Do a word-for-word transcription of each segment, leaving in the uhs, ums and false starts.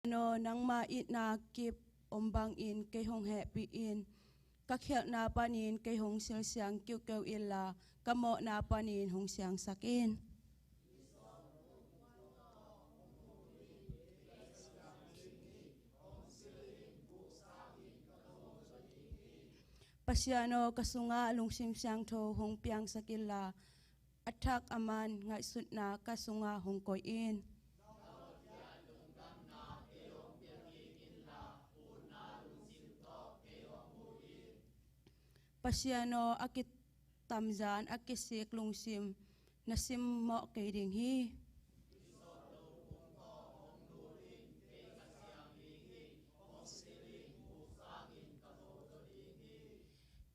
Pasian aw, nangma itna kip om bangin kei hong hehpih in. Ka khialhna panin kei hong silsiang kiukiu inla, ka mawhna panin hong siangsak in. Pasian aw, ka sungah lungsim siangtho hong piangsak inla, a thak a man ngaihsutna ka sungah hong koih in. Pasian aw, a kitamzan a kisik lungsim na simmawh kei ding hi.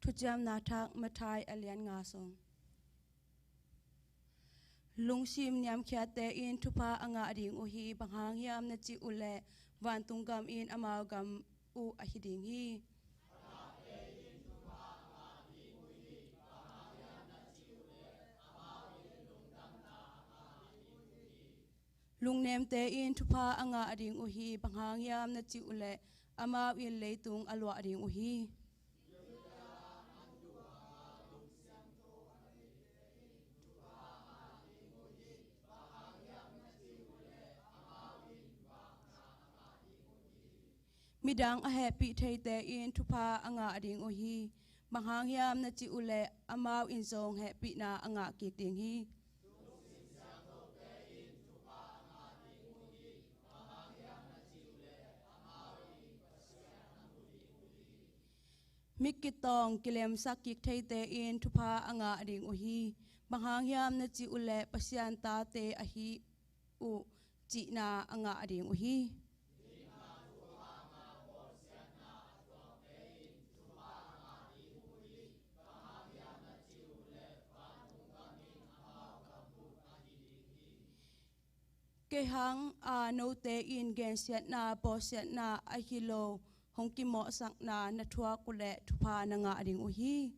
Thuciamna Thak Matthai a lian nga sung. Lungsim niamkhiate in thupha a ngah ding uh hi, bang hang hiam na cih uh leh vantung gam in amau gam uh ahi ding hi. Lungnemte in thupha a ngah ding uh hi, bang hang hiam na cih uh leh amau in leitung a luah ding uh hi. Midang a hehpih theite in thupha a ngah ding uh hi, bang hang hiam na cih uh leh amau in zong hehpihna a ngah kik ding hi. Mi kitawng kilemsak kik theite in thupha a ngah ding uh hi, bang hang hiam na cih uh leh Pasian tate ahi uh cihna a ngah ding uh hi. Kei hang a note in gensiatna, bawlsiatna ahi lo hong kimawhsakna na thuak uh leh thupha na ngah ding uh hi.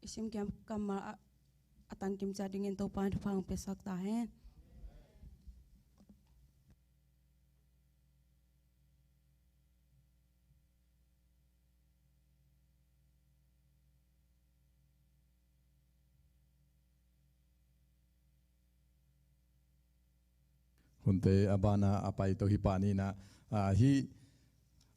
I simkiam kammal a, a tangkim ciat dingin Topa in thupha hong piasak ta hen. Hunte a bana a pai to hi pah ni in ah, ah, hih,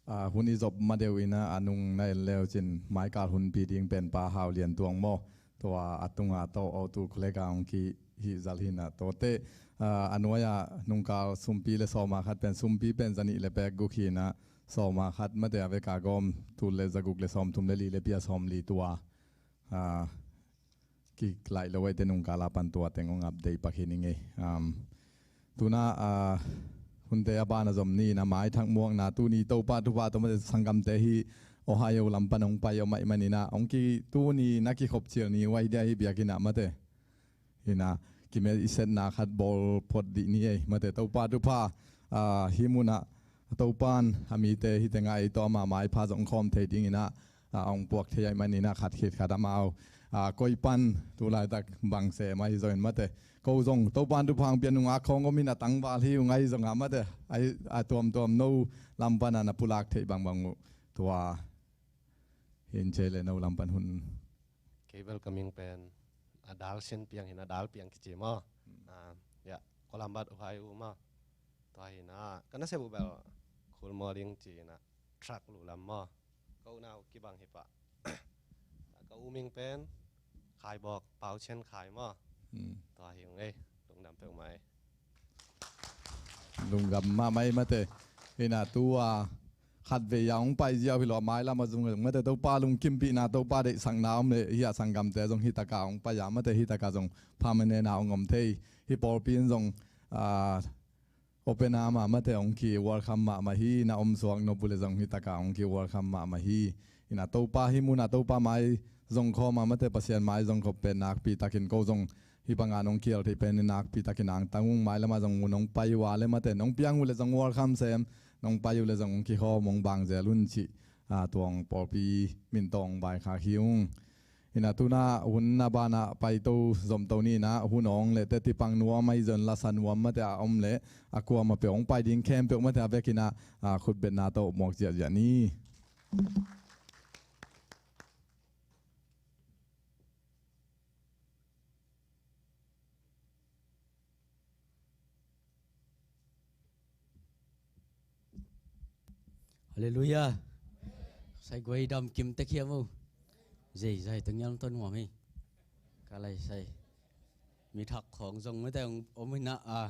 ah, hun i zop ma deuh in ah, a nung na en leu cin maikal hunpi ding pen Pa Hau Lian Tuang maw? Tua a tunga tawh O two College ah hong kihih zal hi in ah, tuate, ah, a nuai-ah nungkal sumpi le sawma khat pen, sumpi pen zanih le pek guk hi in ah, sawma khat mate a veka gawm tul le zaguk le sawmthum le li le pia sawmli tua, ah, kilaih lo aite nungkal a pan tua teng hong update pak hi ning ei. Um, tuna, ah, hunte a bana zom ni in ah maithak muakna tuni Topa thupha tawh mate sanggamte hih Ohio lam pan hong pai om ahih man in ah, hong ki tuni na kikhop cial ni uh ahi dia hih biakinn ah mate. Hi in ah, kime i setna khat bawl phot dih ni ei mate. Topa thupha, ah, hih mun ah Topa in a mite hih tengah ei tawh ama maipha zong khawm thei ding in ah, ah, hong puak thei ahih man in ah khat khit khat amau, ah, koi pan tu laitak bang sem ahi zongin mate. Ko zong Topa in thupha hong pia nungak khawng om in ah tangval hi ung ahi zong ah mate. Ahi, a tuamtuam no lam pan ah na pulak theih bangbang uh tua hi in cei le no lam pan hun. Kei bel ka ming pen a Dal Sian Piang hi in ah, Dal Piang kici maw? Hmm. Ah, ya, Columbus Ohio maw? Tua hi in ah, ka nasep uh bel Khul Maw Ding ci in ah, Truck Lu lam maw? Ka unau kibang hi pah. Ka u ming pen Khai Bawk, Pau Cen Khai maw? Hmm. Tua hi ung ei, lungdam peuhmah ei. Lungdam mahmah ei mate. Hi in ah tua khatvei a hong pai ziau hi lo a, mailam a zong mate Topa lungkimpihna, Topa deihsakna om le hih a sanggamte zong hih takah hong pai a mate, hih takah zong permanent a hong om thei. Hih pawlpi in zong, ah, open arm ah mate hong ki welcome mahmah hi, na om suak nop uh le zong hih takah hong ki welcome mahmah hi. Hi in ah Topa hih mun ah Topa mai zong khawm ah mate, Pasian mai zong khawm pen nakpi takin ko zong hih banga nong kial thei pen nakpi takin angtang ung. Mailam ah zong nong pai uh a le mate, nong piang uh le zong welcome sem, nong pai uh leh zong hong kikhawm, hong bang zel un cih, a, tua hong pawlpi min tawh hong vaikhak hi ung. Hi-in ah tu-in ah hun a banah paito zomto ni-in ah, hun awng leh teci pang nuam ahi zong lasa nuam mate a om leh a kuamah peuh hong pai ding khempeuh mate a vekin ah, a, khutbetna tawh muak ziahziah ni. Halleluiah. Sai guai dam kim tek hiam o. Zei zai teng yam ton nuam hi. Ka lai sai. Mi thak khawng zong mate om hi-in ah, a,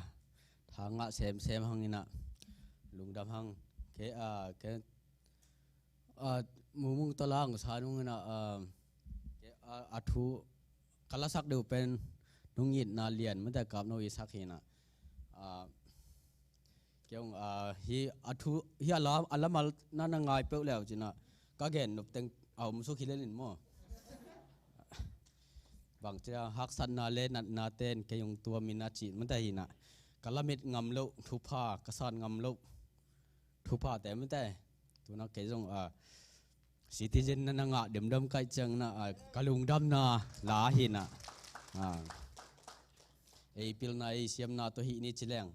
tha ngah semsem hang hi-in ah, lungdam hang. Ke, a, ke, a, mumung tawh lang sa nung hi-in ah, a, ke, a, a thu ka lasak deuh pen nong itna lian mate kap no i sak hi-in ah, a, kei hong, a, hih a thu, hih a la, a lamal na na ngai peuh leu cin ah, ka gen nop teng a om suk hi lel in maw. Bangci a haksatna leh natna ten kei hong tuam in ah cih mate hi-in ah, ka lamet ngam loh thupha, ka san ngam loh thuphate mate. Tu-in ah kei zong, a, citizen na na ngah demdam ka hih ciangin ah, a, ka lungdamna la hi-in ah, a, ei pilna ei siamna tawh hih ni ci leng,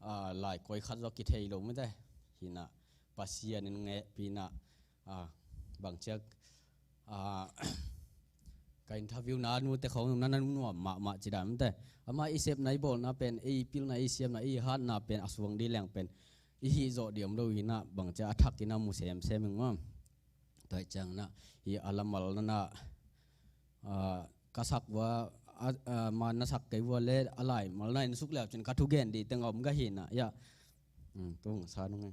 a, lai koi khat zong kithei lo mate. Hi-in ah Pasian in hehpihna, a, bangci a, a, ka interview na nute khawng na na nuam mahmah ci dan mate. Amah i sepna i bawlna pen, ei pilna ei siamna ei hatna pen a suang ding leng pen i hih zawh ding om lo hi-in ah, bangci a thak in ah mu semsem ing maw. Tua hi ciangin ah hih a lamal na na, a, ka sak vua, a, a, ma na sak kei vua leh a laimal na en suk leu cin ka thugen ding teng a om ka hi-in ah, ya. Hmm, tung sa nung e.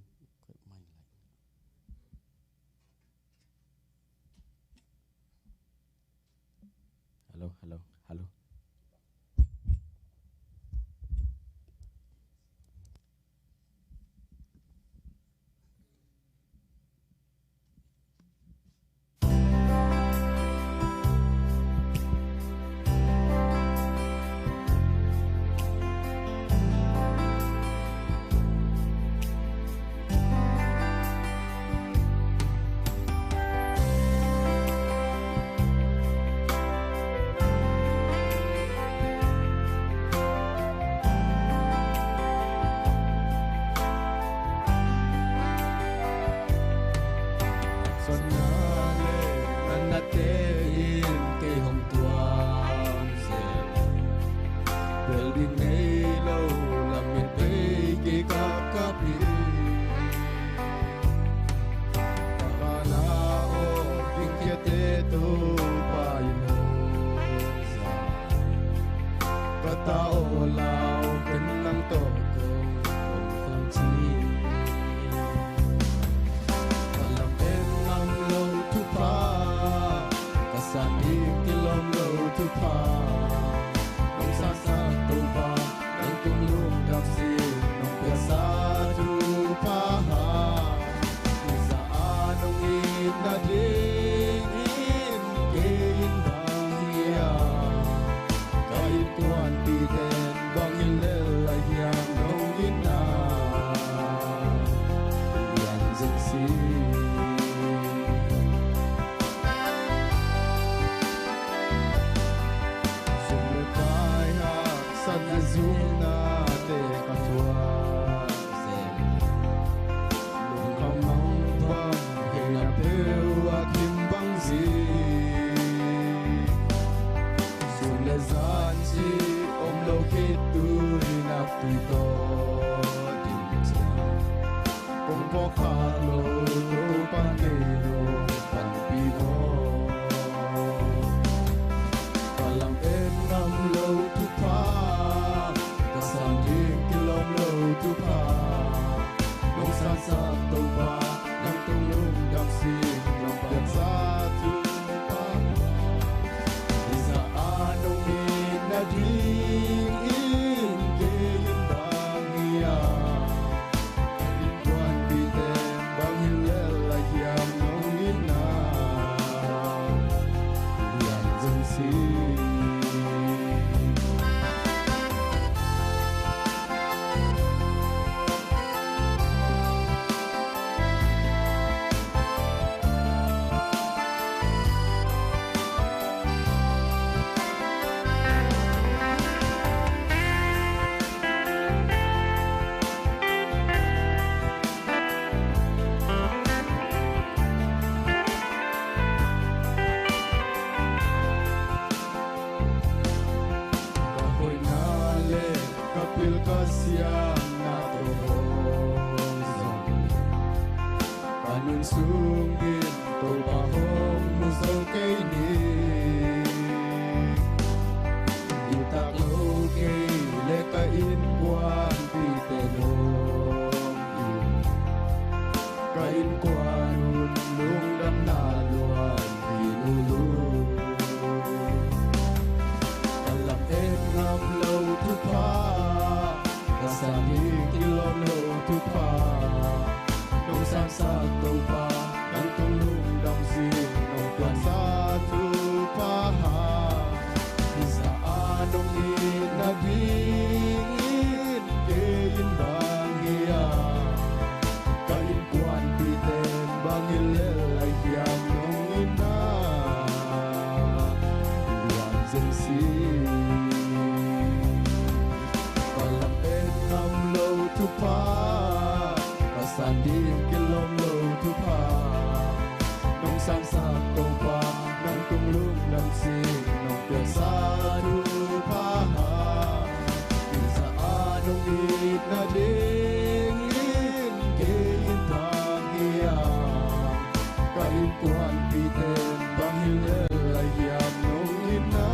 Hello, hello, hello. Suan na leh na nate in kei hong tuam zel. Bel ding nei lo lamet pei kei ka kap hi. Ka na aw ding khiate Topa in hong za. Ka ta aw lau ken nang tawh kong kong khang ci. Ka lam en ngam lo thupha, ka san ding kilawm lo thupha. Nong sansak Topa, nang tung lungdam sin, nong piaksa thupha. Hih zah a nong it nadingin kei in bang hiam? Ka innkuanpihte in bang hi lel lai hiam nong itna lian zen si. Sum le pai haksatna zumnate ka thuak zen. Lungkham mangbang hehna peuh a kim bang zi. Sun le zan cih om lo khit tu-in a tui tawh ding ciang. Kong phawk khak lo Topa nei lo panpih maw. Ka lam en ngam lo thupha, ka san ding kilawm lo thupha. Nong sansak Topa, nang tung lungdam sin, nong piaksa thupha. Hih zah a nong it nadingin kei in bang hiam? Innkuanpihte bang hi lel lai hiam nong itna lian zen si. sungin Topa hong mu zo kei ni. I tak lo kei le ka innkuanpihte nong it, ka innkuan un lungdamna luang hi lulu. Ka lamen ngam lo thupha, ka san ding kilawm lo thupha, nong sangsak Topa, nang tung lungdam zing nong piangsa thupha hang. Hih zah a nong it nadingin kei in bang hiam, ka innkuanpihte in bang hi lel lai hiam nong itna lian zen si. Ka lamen ngam lo thupha, ka san ding kilawm lo thupha, nong sangsak Topa, nang tung lungdam zing nong piangsa thupha hang. Hih zah a nong it nadingin kei in bang hiam, ka innkuanpihte in bang hi lel lai hiam nong itna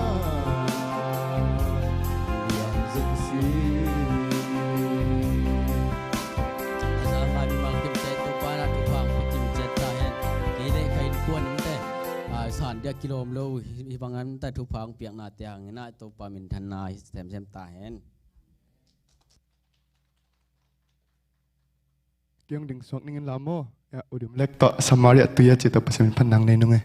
lian zen si. A zah a mimal kimte Topa na thupha hong pia kim ciat ta hen. Kei le ka innkuan in te, a, san ding a kilawm lo hi, hih bang a thupha hong piaknate hangin ah Topa minthanna hi semsem ta hen. Kiang ding suak ning in la maw. Ya, udim lek tawh Samaria tui a ci tawh Pasian min phat nang nei nung e.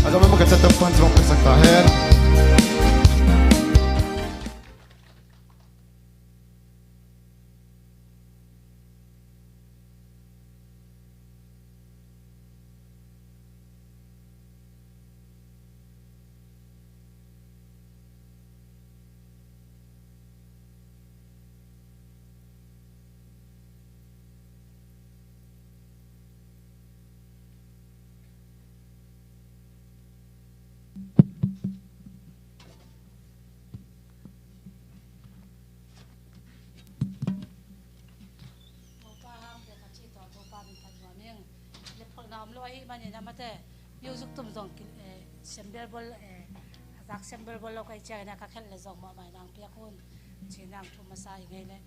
A zama makacat tawh pan sawk pesak ta hen. Topa hang pek a ci tawh Topa min phat nuam ing. Lepkholhna om lo ahih manin a mate music tum zong ki, eh, sembel bol, eh, a zak sembel bol lo ka hih ciangin a ka khelh le zong mawhmai nang piak un. Ci nang thu masa hi ngei leh.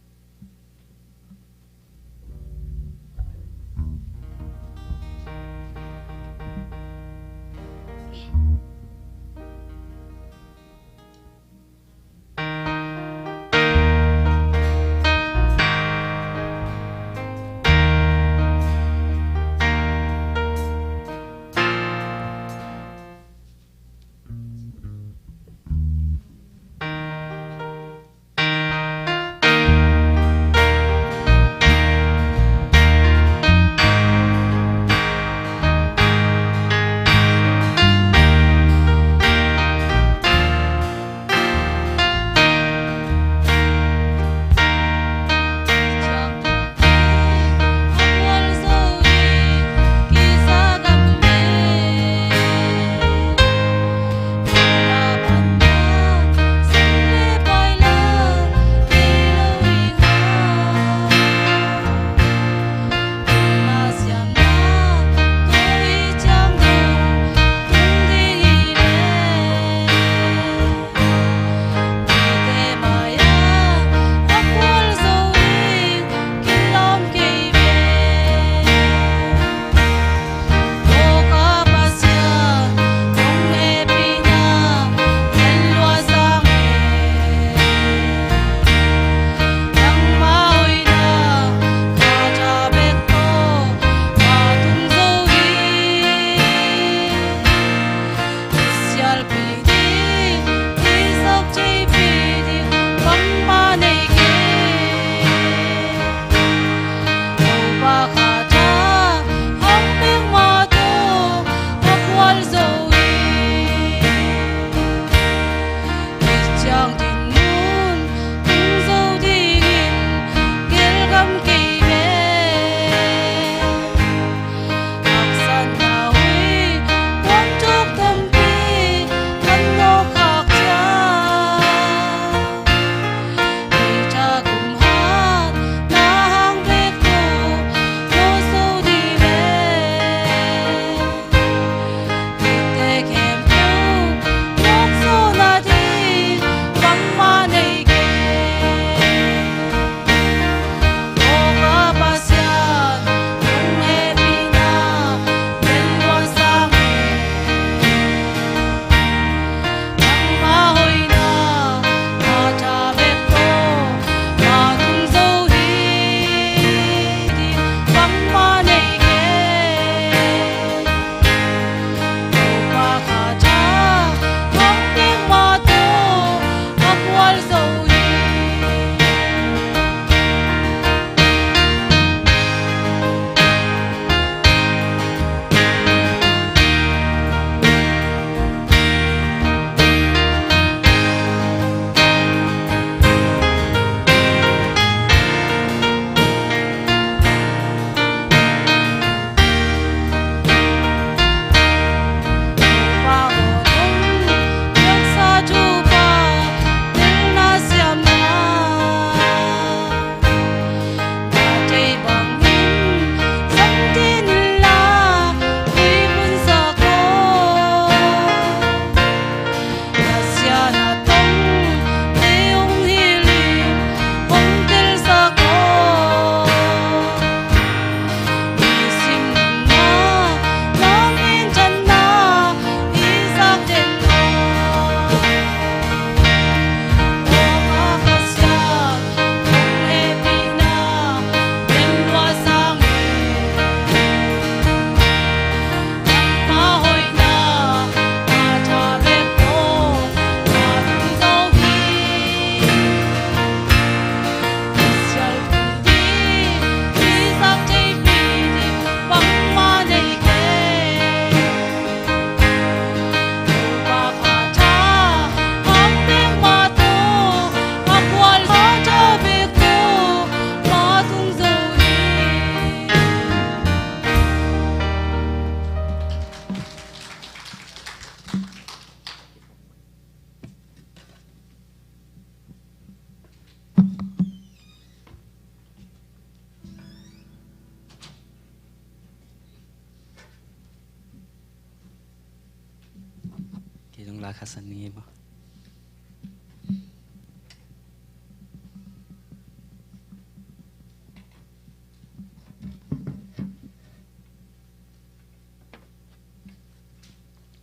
Nung la khasa ni maw.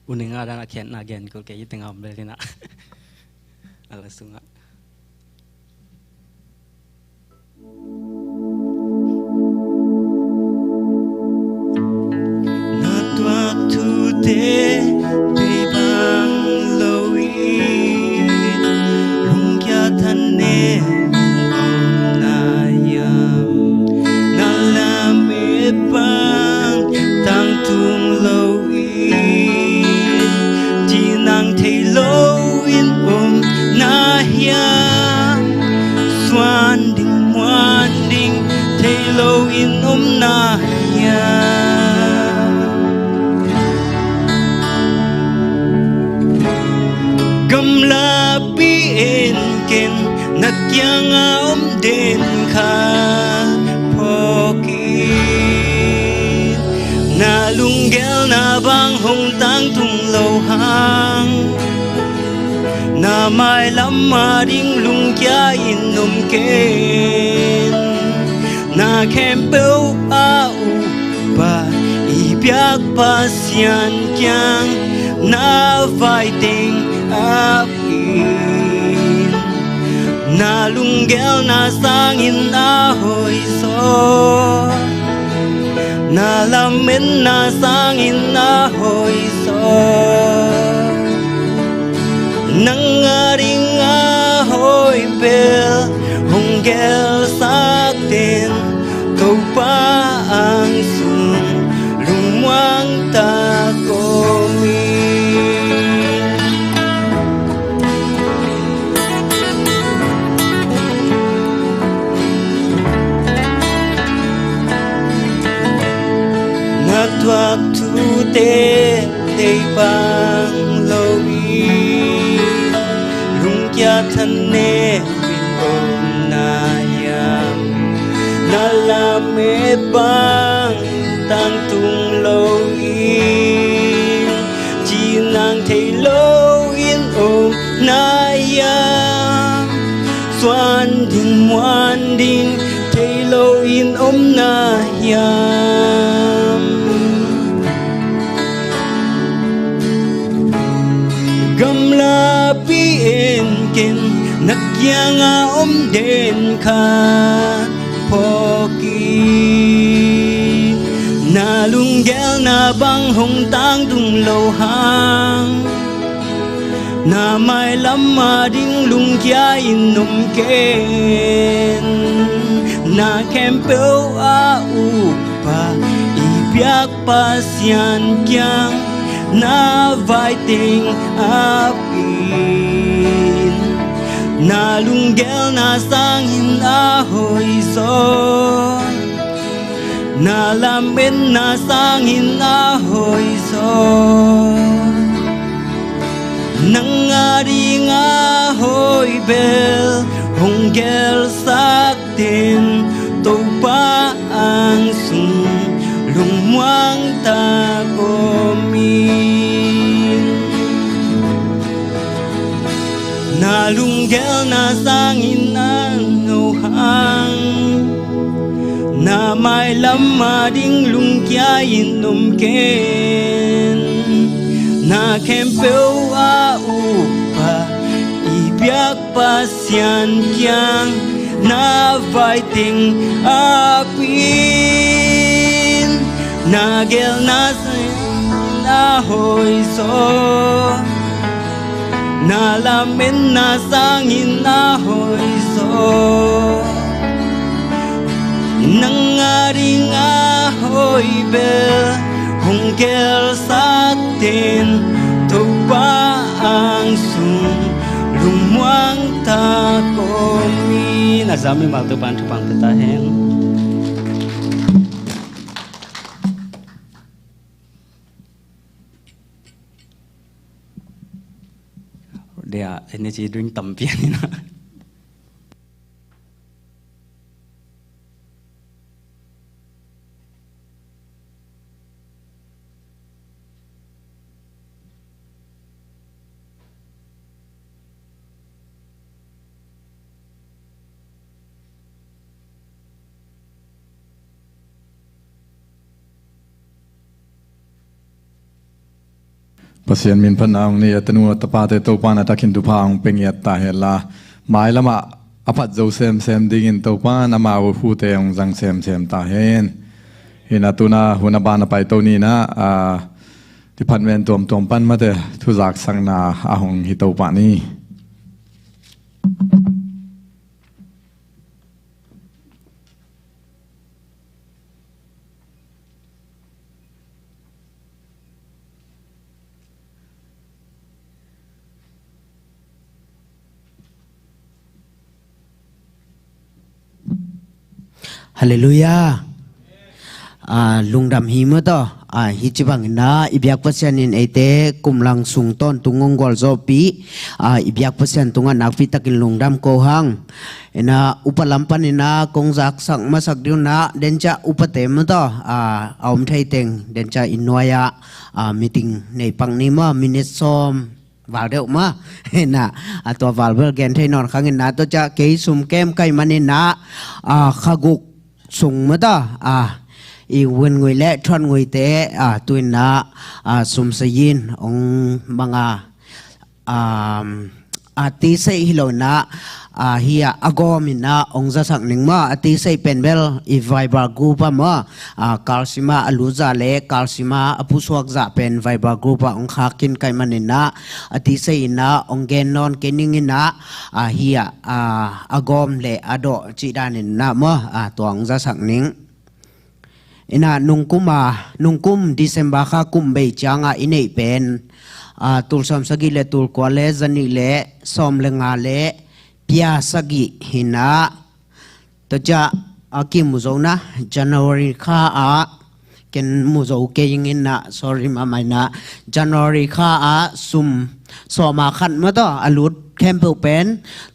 U Ning a dan a khiatna gen kul kei, i teng a om lel in ah. A la sungah. Na tuak thute bei bang lo in, lungkia thanem in om na hiam? Na lamet bang tangtung lo in, cinang thei lo in om na hiam? Suan ding muan ding thei lo in om na hiam? Gamlapi en ken, na kiangah om den kha phawk in. Na lunggelna bang hong tangtung lo hang, na mailam a ding lungkia in om ken. Na khempeuh a upa i biak Pasian kiang na vai teng ap in. Na lunggelna sangin a hoih zaw, na lametna sangin a hoih zaw. Nang a ding a hoih bel hong gelsak den, Topa ang sung lungmuang ta kawm in. Na tuak thute tei pang lo in, lungkia thanem in om na hiam? Na lamet bang tangtung lo in, cinang thei lo in om na hiam? Suan ding muan ding thei lo in om na hiam? Gamlapi en ken, na kiangah om den kha phawk in. Na lunggelna bang hong tangtung lo hang, na mailam a ding lungkia in om ken. Na khempeuh a upa i biak Pasian kiang na vai teng ap in. Na lunggelna sangin a hoih zaw, na lametna sangin a hoih zaw. Nang a ding a hoih bel hong gelsak den, Topa ang sung lungmuang ta kawm in. Na lunggelna sangin a no hang, na mailam a ding lungkia in om ken. Na khempeuh a upa i biak Pasian kiang na vai teng ap in. Na gelna sangin a hoih zaw, na lametna sangin a hoih zaw. Nang a ding a hoih bel hong gelsak den, Topa ang sung lungmuang ta kawm in. A za mimal Topa'n thupha pia ta hen. Dia, energy drink tampi a ni na. Pasian min phatna hong nei a tanu a tapate Topa na takin thupha hong pia ngiat ta hen la, mailamah a phat zo semsem dingin Topa na amau hute hong zang semsem ta hen. Hi na tuna hun a ban a paito ni na, a, department tuamtuam pan mate thuzaksakna a hong hi Topa ni. Halleluiah. A, lungdam hi maw taw. A, hi ci bangin ah i biak Pasian in eite kum lang sung tawntung hong gualzawhpih, a, i biak Pasian tungah nakpi takin lungdam ko hang. Ina upa lam panin ah kong zaksak masak ding uh na, den ciah upate maw taw, a, a om thei teng den ciah i nuai-ah, a, meeting nei pak ni maw, minute sawm val deuh maw. Ina, a, tua val bel gen thei nawn khang ina, tua ciah kei sum kem kai manin ah, a, kha guk sung maw taw, a, i win ngui le thuan nguite, a, tu ina, a, sum sayin ong manga, a, a, ti sei hi lo ina, a, hi a, a gawm ina ong zasak ning maw, a ti sei pen bel i Viber group ah maw, a, kalsima a lut zah le kalsima a pusuak zah pen Viber group ah ong khak khin kai manin ah, a ti sei ina ong gen nawn kei ning ina, a, hi a, a, a gawm le a dawh cih danin ah maw, a, tua ong zasak ning. Ina nungkum a, nungkum December kha kum bei ciangah i neih pen, a, tul sawm sagih le tul kua le zanih le sawm le nga le pia sagih hi ina, tua ciah a kimu zo na, January kha ah, ken mu zo kei ing ina, sorry mahmah ina, January kha ah sum sawm a khat maw taw a lut khempeuh pen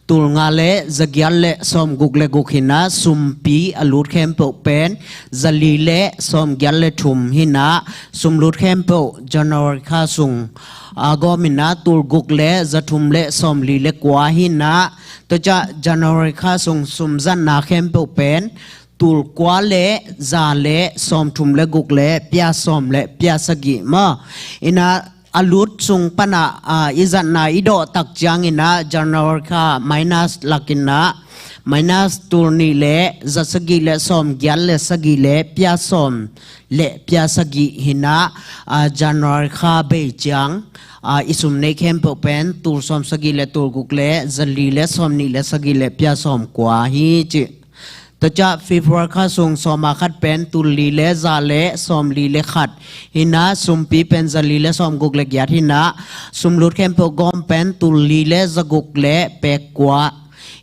tul nga le za giat le sawm guk le guk hi ina, sumpi a lut khempeuh pen za li le sawm giat le thum hi ina, sum lut khempeuh January kha sung a gawm ina tul guk le za thum le sawm li le kua hi ina, tua ciah January kha sung sum zatna khempeuh pen tul kua le za le sawm thum le guk le pia sawm le pia sagih maw. Ina a lut sung panah, a, i zatna i dawh tak ciang ina January kha minus lak ina, minus tul nih le za sagih le sawm giat le sagih le pia sawm le pia sagih hi ina, a, January kha bei ciang, a, i sum neih khempeuh pen tul sawm sagih le tul guk le za li le sawm nih le sagih le pia sawm kua hi ci. Tua ciah February kha sung sawm a khat pen tul li le za le sawm li le khat hi ina, sumpi pen za li le sawm guk le giat hi ina, sum lut khempeuh gawm pen tul li le za guk le pek kua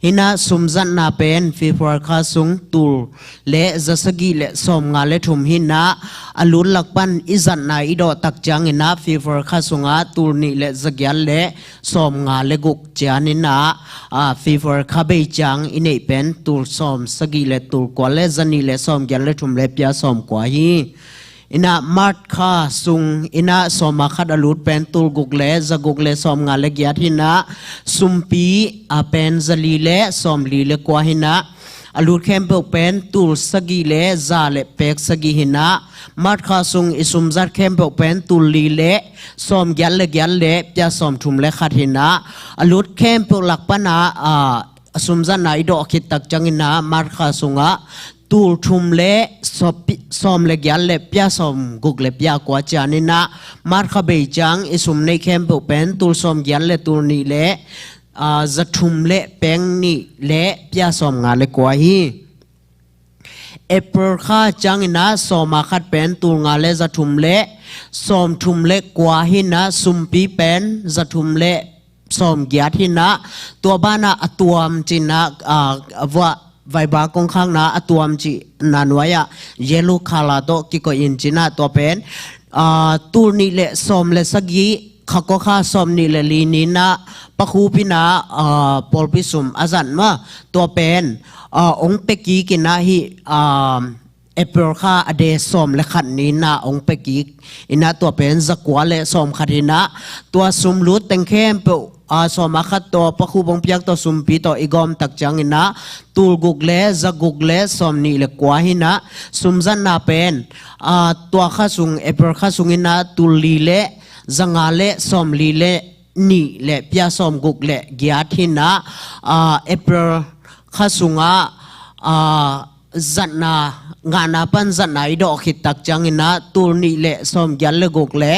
hi ina, sum zatna pen February kha sung tul le za sagih le sawm nga le thum hi ina, a lut lak pan i zatna i dawh tak ciang ina February kha sungah tul nih le za giat le sawm nga le guk cian ina, a, February kha bei ciang i neih pen tul sawm sagih le tul kua le zanih le sawm giat le thum le pia sawm kua hi. Ina March kha sung ina sawm a khat a lut pen tul guk le za guk le sawm nga le giat hi ina, sumpi a pen za li le sawm li le kua hi ina, a lut khempeuh pen tul sagih le za le pek sagih hi ina, March kha sung i sum zat khempeuh pen tul li le sawm giat le giat le pia sawm thum le khat hi ina, a lut khempeuh lak panah, a, a sum zatna i dawh khit tak ciang ina March kha sungah tul thum le sawm pi-, sawm le giat le pia sawm guk le pia kua cian ina, March kha bei ciang i sum neih khempeuh pen tul sawm giat le tul nih le, a, za thum le pek nih le pia sawm nga le kua hi. April kha ciang ina sawm a khat pen tul nga le za thum le sawm thum le kua hi ina, sumpi pen za thum le sawm giat hi ina, tua banah a tuam ci ina, a, a vuah Viber kong khakna a tuam cihna nuai-ah yellow color tawh kikoih in ci ina, tua pen, a, tul nih le sawm le sagih, kha kua kha sawm nih le li ni ina, Pa Khup ina, a, pawlpi sum a zat maw, tua pen, a, ong pia kik ina hi, a, April kha a de sawm le khat ni ina ong pia kik ina, tua pen za kua le sawm khat hi ina, tua sum lut teng khempeuh, a, sawm a khat tawh, Pa Khup ong piak tawh, sumpi tawh i gawm tak ciang ina tul guk le za guk le sawm nih le kua hi ina, sum zatna pen, a, tua kha sung, April kha sung ina tul li le zanga le sawmli le nih le pia sawmguk le giat hi-in ah, aa, April kha sungah, aa, zatna ngahna pan zatna i dawh khit tak ciangin ah tul nih le sawmgiat le guk le,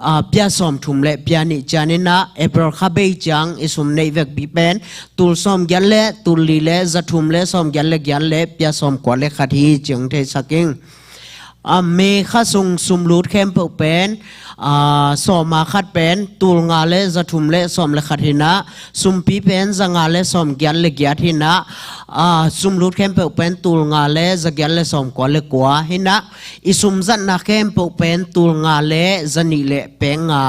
aa, pia sawmthum le pia nih ciangin ah April kha bei ciang i sum neih vekpi pen tul sawmgiat le tul li le zathum le sawmgiat le giat le pia sawmkua le khat hi ci hong theisak ing. Aa, May kha sung sum lut khempeuh pen, aa, sawma khat pen tul nga le zathum le sawm le khat hi-in ah, sumpi pen zanga le sawmgiat le giat hi-in ah, aa, sum lut khempeuh pen tul nga le zagiat le sawmkua le kua hi-in ah, i sum zatna khempeuh pen tul nga le zanih le pek nga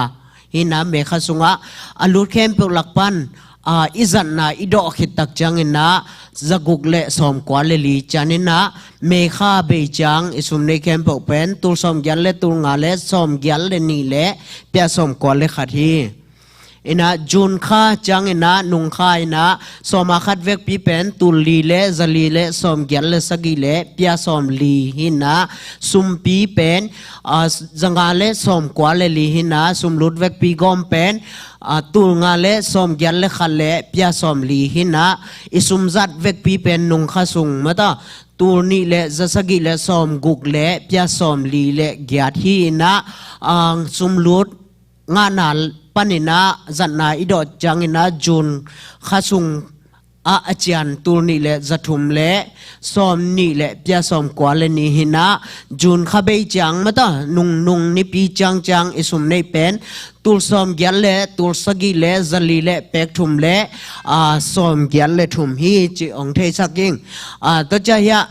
hi-in ah, May kha sungah a lut khempeuh lak pan, aa, i zatna i dawh khit tak ciangin ah zaguk le sawmkua le li ciangin ah May kha bei ciang i sum neih khempeuh pen tul sawmgiat le tul nga le sawmgiat le nih le pia sawmkua le khat hi. In ah June kha ciangin ah nung kha in ah sawma khat vekpi pen tul li le zali le sawmgiat le sagih le pia sawmli hi-in ah, sumpi pen, aa, zanga le sawmkua le li hi-in ah, sum lut vekpi gawm pen, aa, tul nga le sawmgiat le khat le pia sawmli hi-in ah, i sum zat vekpi pen nung kha sung mata tul nih le zasagih le sawmguk le pia sawmli le giat hi-in ah, aa, sum lut ngahna panin ah zatna i dawh ciangin ah June kha sung ah a cian tul nih le zathum le sawmnih le pia sawmkua le nih hi-in ah, June kha bei ciang mata nung, nung nipi ciangciang i sum neih pen tul sawmgiat le tul sagih le zali le pek thum le, aa, sawmgiat le thum hi ci hong theisak ing. Aa, tua ciang hi-ah,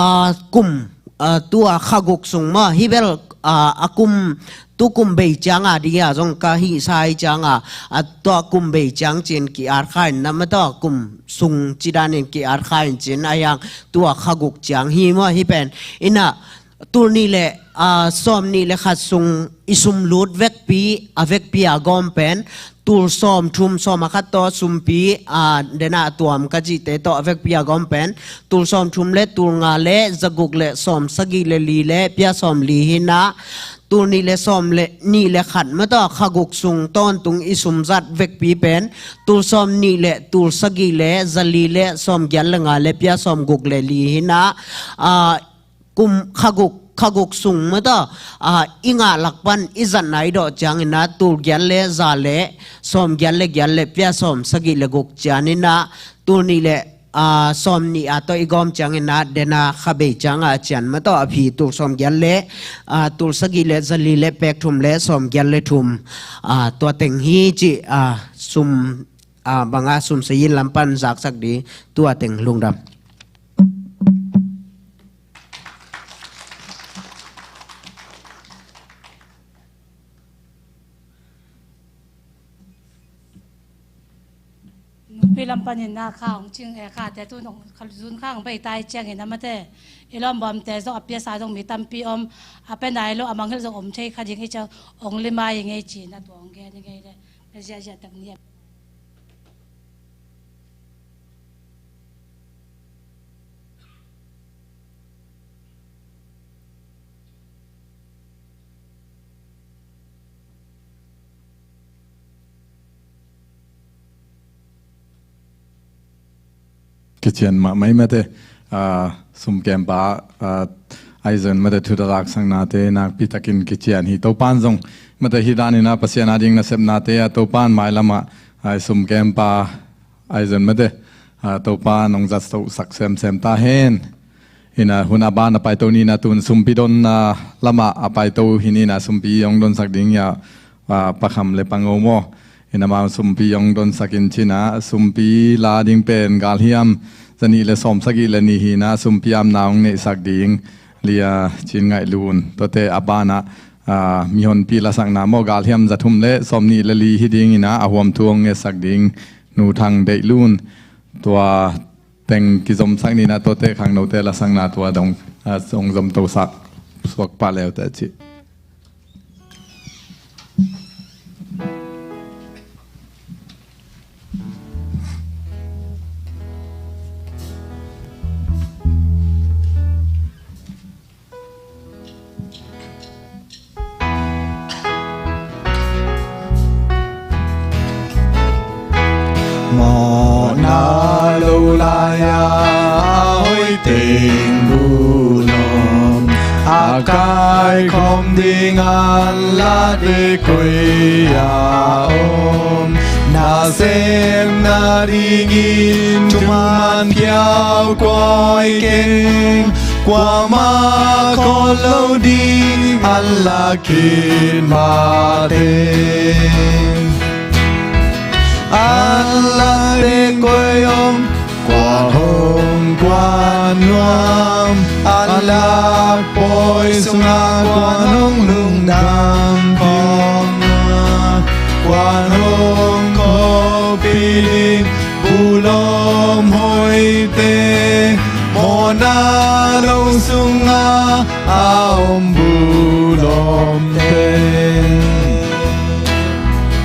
aa, kum, aa, tua kha guk sung maw, hi bel, aa, a kum, tu kum bei ciang a ding a zong ka hih sa hi ciang a, aa, tua kum bei ciang ci-in ki-at kha in ah, mata kum sung ci danin ki-at kha in ci-in ah, a hiang tua kha guk ciang hi maw, hi pen. In ah, tul nih le, aa, sawmnih le khat sung i sum lut vekpi, a vekpi a gawm pen tul sawmthum, sawma khat tawh sumpi, aa, den ah a tuam ka cihte tawh a vekpi a gawm pen tul sawmthum le tul nga le zaguk le sawmsagih le li le pia sawmli hi-in ah, tul nih le sawm le nih le khat mata kha guk sung tawntung i sum zat vekpi pen tul sawmnih le tul sagih le zali le sawmgiat le nga le pia sawmguk le li hi-in ah, aa, kum kha guk, kha guk sung mata, aa, i ngah lak pan i zatna i dawh ciangin ah tul giat le za le sawmgiat le giat le pia sawmsagih le guk ciangin ah tul nih le, aa, sawmnih a tawh i gawm ciangin ah den ah kha bei ciang a cian mata a phi tul sawmgiat le, aa, tul sagih le zali le pek thum le sawmgiat le thum, aa, tua teng hi ci, aa, sum, aa, bang a sum sayin lam pan zaksak ding, tua teng lungdam. Nupi lam panin na kha hong cing e, khate tu nong kha zun kha hong bei tai ciangin a mate, i lawm bawmte zong a piasa zong mi tampi om, a pe nai lo a mangngilh zong om thei kha ding hi ciang hong limai i ngei ci-in a tua hong gen i ngei le, pe ziahziah tak ni a. Kician mahmah mate, aa, sumkempa, aa, aizon mate thu tawh laksaknate nakpi takin kician hi. Topan zong mate hi danin a Pasian a ding nasepnate a Topan mailamah, aa, sumkempa aizon mate, aa, Topa nong zat sohsak semsem ta hen. Hi-in a hun a ban a paito ni-in a tun sumpi don, aa, lamah a paito hi ni-in a sumpi hong donsak ding hi a, aa, Pa Kham le Pa Ngo maw. Hi-in amau sumpi hong donsak in ci-in a sumpi la ding pen galhiam zanih le sawmsagih le nih hi-in a sumpi amna hong neihsak ding Lia Cin Ngaih Lun. Tuate a banah, aa, mihonpi lasakna maw galhiam zathum le sawmnih le li hi dingin a, a huam thu hong ngetsak ding Nu Thang Deih Lun. Tua teng kizomsak ni-in a tuate khangnote lasakna tua dong, aa, hong zomtosak suak pah leute cih. Ding bulom a kaikhawm ding anlahte koi-ah om? Nasepna dingin thuman phial koi keng, kuamah khawl lo ding anlah khit mah teng. Anlahte koi om? Kuan hong kuan nuam? Anlah pawi sungah kuan hong lungdam khawm nuam? Kuan hong khawlpih ding bulom hoihte, mawhna lo sungah a om bulom teng.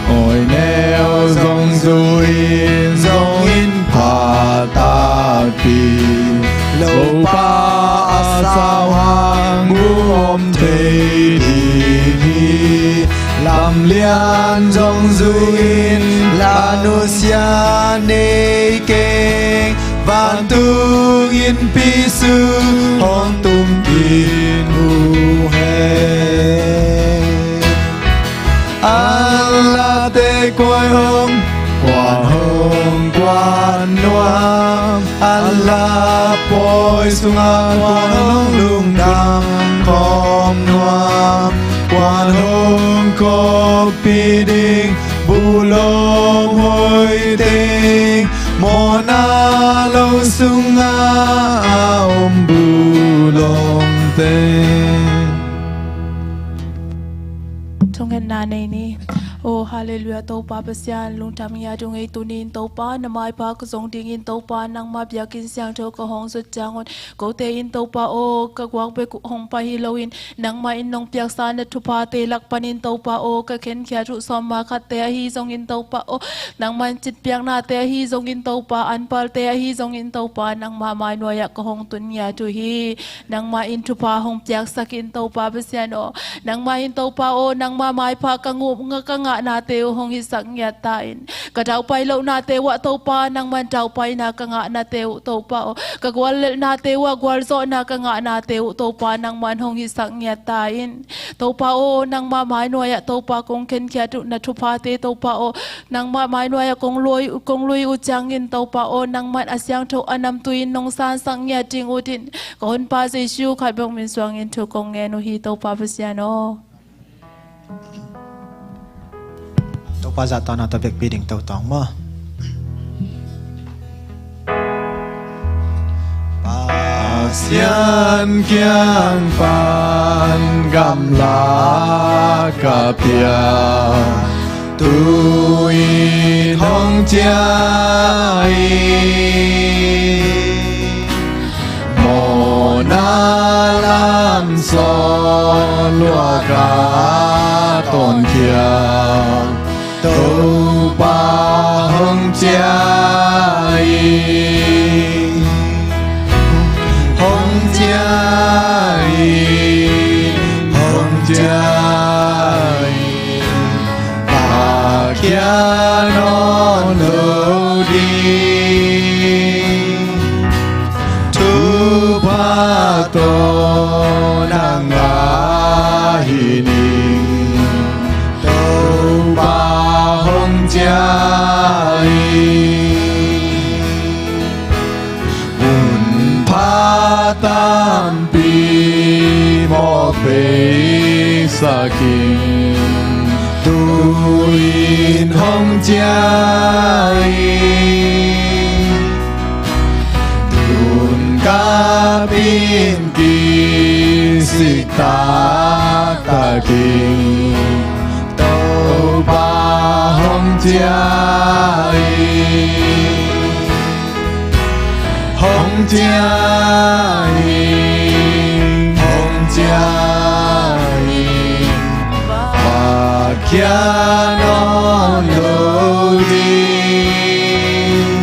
Awi neu zong zui-in zong in pha takpi, lopa a sau hang bu om thei ding hi. Lamlian zong zui-in la nusia nei keng, vantung innpi sung hong tung khin uh hen. Anlahte koi om? Kuan hong kuan nuam? Anlah pawi sungah kuan hong lungdam khawm nuam? Kuan hong khawlpih ding bulom hoihte, mawhna lo sungah a om bulom teng. Thungetna nei ni. Oh, halleluiah, Topa Pasian, lungdam ngiat ung ei. Tuni-in Topa, na maipha ka zong dingin Topa, nangma biakinn siangtho ka hong zut ciangun, kote in Topa aw, ka guak bek uh hong pai hi loin, nangmah in nong piaksa na thuphate lak panin Topa aw, ka khenkhiat uh sawm ma khatte ahi zongin Topa aw, nangmah in citpiaknate ahi zongin Topa, anpalte ahi zongin Topa, nangmah mainuai-ah ka hong tun ngiat uh hi. Nangmah in thupha hong piaksak in Topa Pasian aw. Nangmah in Topa aw, nangmah maipha ka ngum nga ka ngahnate uh hong hisak ngiat ta in. Ka daupai lohnate uhah Topa, nangmah in daupaina ka ngahnate uh Topa aw. Ka guallelhnate uhah gualzawhna ka ngahnate uh Topa, nangmah in hong hisak ngiat ta in. Topa aw, nangmah mainuai-ah Topa kong khenkhiat uh na thuphate Topa aw, nangmah mainuai-ah kong lui, kong lui uh ciangin Topa aw, nangmah in a siangtho a namtui in nong sansak ngiat ding uh din, ka Honpa Jesu khat bek min suangin thu kong ngen uh hi Topa Pasian aw. Topa zahtakna tawh vekpi ding tawh tawng maw? Pasian kiang pan gamla ka pia, tu-in hong ciah in. Mawhna lam sawn lua ka tawnkhia, Topa hong ciah in. Hong ciah in, hong ciah in. Pahkhia nawn lo ding, thupha tawh na ngah hi ning. Topa hong ciah in. Hunpha tampi mawk peisak in, tu-in hong ciah in. Tunkap in kisik taktak in, Topa hong ciah in. Hong ciah in, hong ciah in. Pahkhia nawn lo ding,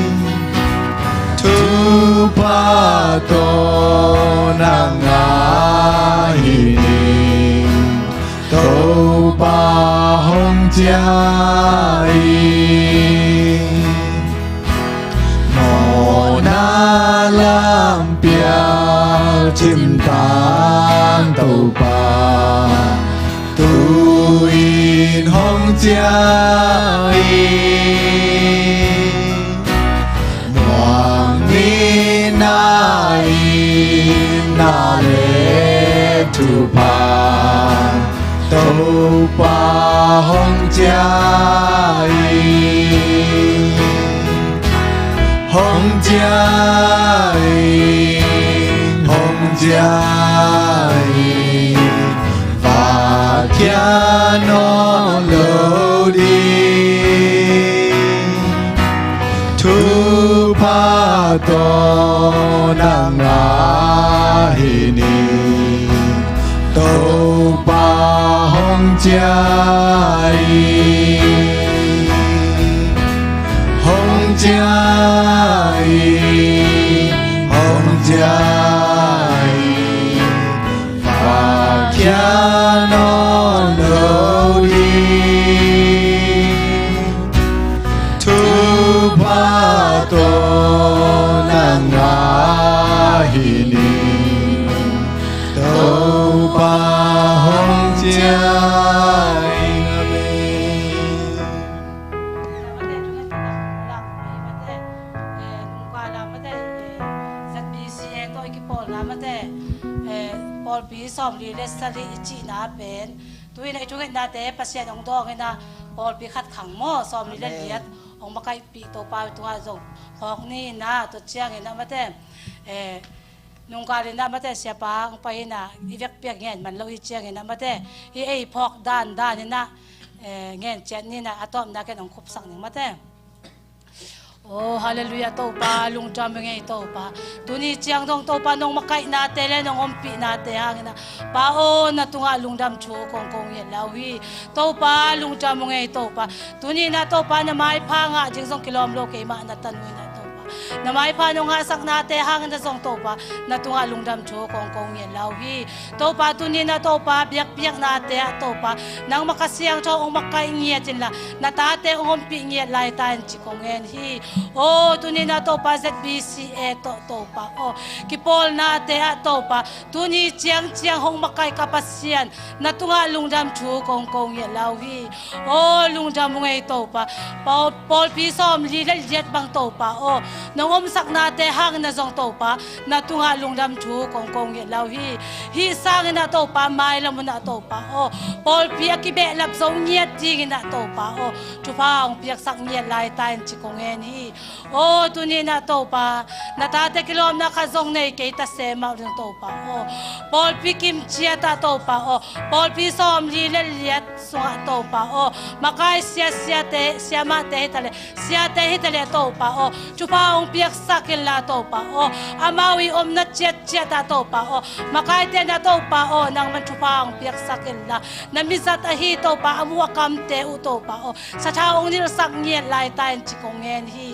thupha tawh na ngah hi ning. Topa hong ciah in. Mawhna lam pia Cimtang Topa, tu-in hong ciah in, muang ni na in na le thupha Topa hong ciah in, hong ciah in, hong ciah in, va khia nawn lo ding. Thupha tawh nang a hi ni, Topa hong ciah in, hong ciah in, hong ciah in, va khia nawn lo ding. Thupha tawh nang a hi ni, Topa hong ciah in. Amen. Pawlpi sawmli le sagih i cihna pen, tu-in a i thungetnate Pasian hong dawng in a, pawlpi khat khang maw, sawmli le liat hong makaihpih Topa tungah zong phawk ni in a, tua ciangin a mate, eh, nungkal in a mate, siapa hong pai in a, i vekpi-a ngen man lo hi ciangin a mate, hi ei phawk dandan in a, eh, ngen ciat ni in a, a tawpna ken hong khupsak ning mate. Oh, halleluiah, Topa, lungdam ing ei Topa. Tuni ciang dong Topa, nong makaihnate le nong ompihnate hangin a, Pa aw, na tungah lungdam thu kong ko ngiat lai uh hi. Topa, lungdam ing ei Topa. Tuni in a Topa, na maipha ngah ding zong kilawm lo keimah na tanu in a Topa. Na maipha nong ngahsaknate hangin a zong Topa, na tungah lungdam thu kong ko ngiat lai uh hi. Topa, tuni in a Topa, biakpiaknate ah Topa, nangmah Kha Siangtho hong makaih ngiat inla, na tate hong ompih ngiat lai ta in ci kong ngen hi. Aw, tuni in a Topa, Z B C A tawh Topa aw, kipawlnate ah Topa, tuni ciangciang hong makaih ka Pasian, na tungah lungdam thu kong ko ngiat lai uh hi. Aw, lungdam ung ei Topa. Paw-, pawlpi sawmli le liat bang Topa aw, nong omsaknate hangin a zong Topa, na tungah lungdam thu kong ko ngiat lai uh hi. Hih sangin a Topa, mailam hun ah Topa aw, pawlpi a kibehlap zo ngiat dingin a Topa aw, thupha hong piaksak ngiat lai ta in ci kong ngen hi. Aw, tuni in a Topa, na tate kilawmna khat zong nei kei ta se mah ding Topa aw. Pawlpi kimciat ah Topa aw, pawlpi sawmli le liat sungah Topa aw, makai sia, siate, siamahte hi ta le, siate hi ta le Topa aw, thupha hong piaksak inla Topa aw, amau i omna ciatciat ah Topa aw, makaite na Topa aw, nangman thupha hong piaksak inla, na mizat ahi Topa, a mu a kamte uh Topa aw, sathau hong nilhsak ngiat lai ta in ci kong ngen hi.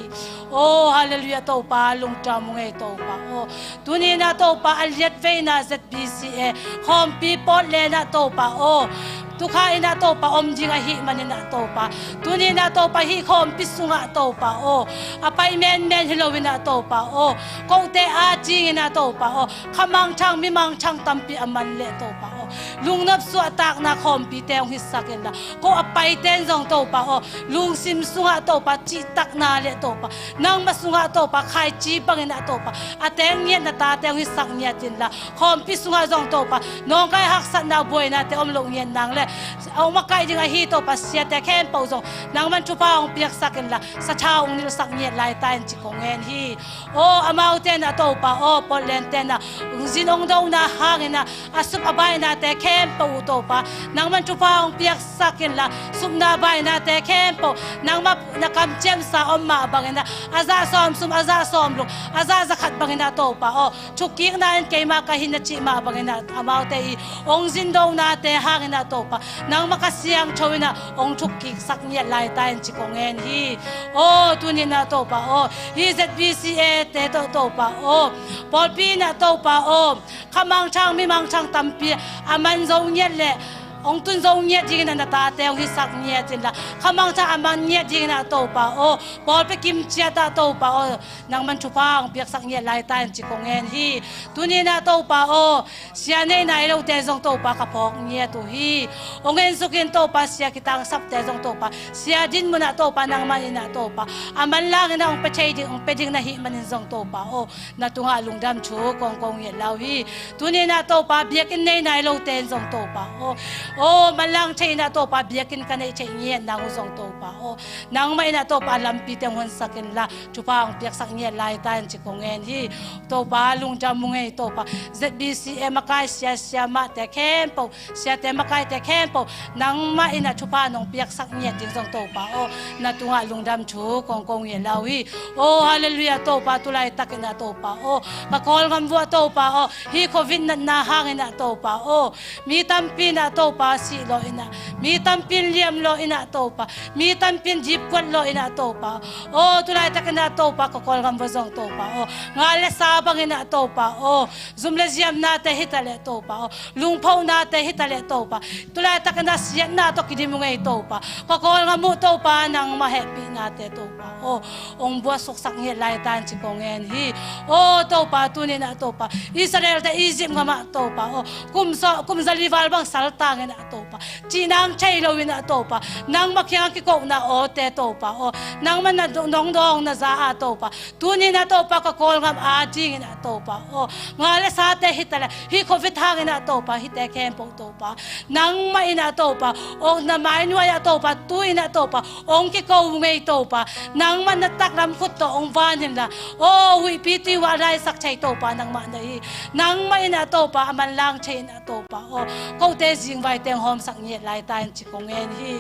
Aw, halleluiah Topa, lungdam ung ei Topa aw. Tuni in a Topa, a liatveina Z B C A khawmpi Portland ah Topa aw, tukha in a Topa om ding ahih manin a Topa, tuni in a Topa, hih khawmpi sungah Topa aw, a pai menmen hi lo in a Topa aw, kote a cing in a Topa aw, kha mangthang mi mangthang tampi a man leh Topa aw, lungnop suahtakna khawmpite hong hisak inla, ko a paite in zong Topa aw, lungsim sungah Topa, cihtakna le Topa, nangmah sungah Topa, khaici bangin a Topa, a teng ngiat na tate hong hisak ngiat inla, khawmpi sungah zong Topa, nawngkai haksatna buainate om loh ngiat nang le, a hong makaih ding ahi Topa, siate khempeuh zong nangman thupha hong piaksak inla, sathau hong nilhsak ngiat lai ta in ci kong ngen hi. Aw, amaute in a Topa aw, Portland te in a, hong zin hong dona hangin a, a sup a bainate khempeuh uh Topa, nangman thupha hong piaksak inla, supna bainate khempeuh nangmah na kamciamsa om mah bangin a, a zah sawm sum, a zah sawm luk, a zah za khat bangin a Topa aw, thukkikna in keimah ka hi na cih mah bangin a, amaute i hong zin donate hangin a Topa, nangmah Kha Siangtho in a hong thukkiksak ngiat lai ta in ci kong ngen hi. Aw, tuni in a Topa aw, hih Z B C A te tawh Topa aw, pawlpi in a Topa aw, kha mangthang mi mangthang tampi a man zo ngiat leh, hong tun zo ngiat dingin ah na tate hong hisak ngiat inla, khamangthang a man ngiat dingin ah Topa aw, pawlpi kim ciat ah Topa aw, nangman thupha hong piaksak ngiat lai ta in ci kong ngen hi. Tuni in ah Topa aw, sia nei nai lote zong Topa ka phawk ngiat uh hi. Hong en suk in Topa, sia kitangsapte zong Topa, sia din mun ah Topa nangman in ah Topa a manlang in ah hong pia thei ding, hong pia ding na hih manin zong Topa aw, na tungah lungdam thu kong ko ngiat lai uh hi. Tuni in ah Topa, biakinn nei nai lote in zong Topa aw, aw, manlang thei in ah Topa, biakinn ka neih theih ngiat nang uh zong Topa aw, nangmah in ah Topa lampite hong honsak inla, thupha hong piaksak ngiat lai ta in ci kong ngen hi. Topa lungdam uh ngei Topa, Z B C M a kai sia, siamahte khempeuh, siate makaite khempeuh, nangmah in ah thupha nong piaksak ngiat ding zong Topa aw, na tungah lungdam thu kong ko ngiat lai uh hi. Aw, halleluiah Topa, tulaitak in ah Topa aw, ka Kawlgam vuah Topa aw, hih Covid natna hang in ah Topa aw, mi tampi in ah Topa sih lawh in ah, mi tampi in liam lawh in ah Topa, mi tampi in dipkuat lawh in ah Topa aw, tulaitak in ah Topa ka Kawlgam vuah zong Topa aw, nga le sa bang in ah Topa aw, zum le ziamnate hi ta leh Topa aw, lungphohnate hi ta leh Topa, tulaitak in ah siatna tawh kidim uh ngei Topa, ka Kawlgam uh Topa nangmah hehpihnate Topa aw, hong buatsuksak ngiat lai ta in ci kong ngen hi. Aw Topa, tuni in ah Topa, Israelte Egypt gam ah Topa aw, kum za, kum zali val bang saltang in ah Topa, cihna hong thei lo in ah Topa, nangmah kiangah kikona awte Topa aw, nangmah na do-, nong dawng na za ah Topa, tuni in ah Topa ka Kawlgam ading in ah Topa aw, nga le sate hi ta leh, hih Covid hang in ah Topa, hihte khempeuh Topa, nangmah in ah Topa aw, na mainuai ah Topa, tu in ah Topa hong kiko uh ngei Topa, nangmah na taklam khut tawh hong van inla, aw, huihpi tui uah a naisak thei Topa nangmah na hi. Nangmah in ah Topa a manlang thei in ah Topa aw, kote zingvaite hong hawmsak ngiat lai ta in ci kong ngen hi.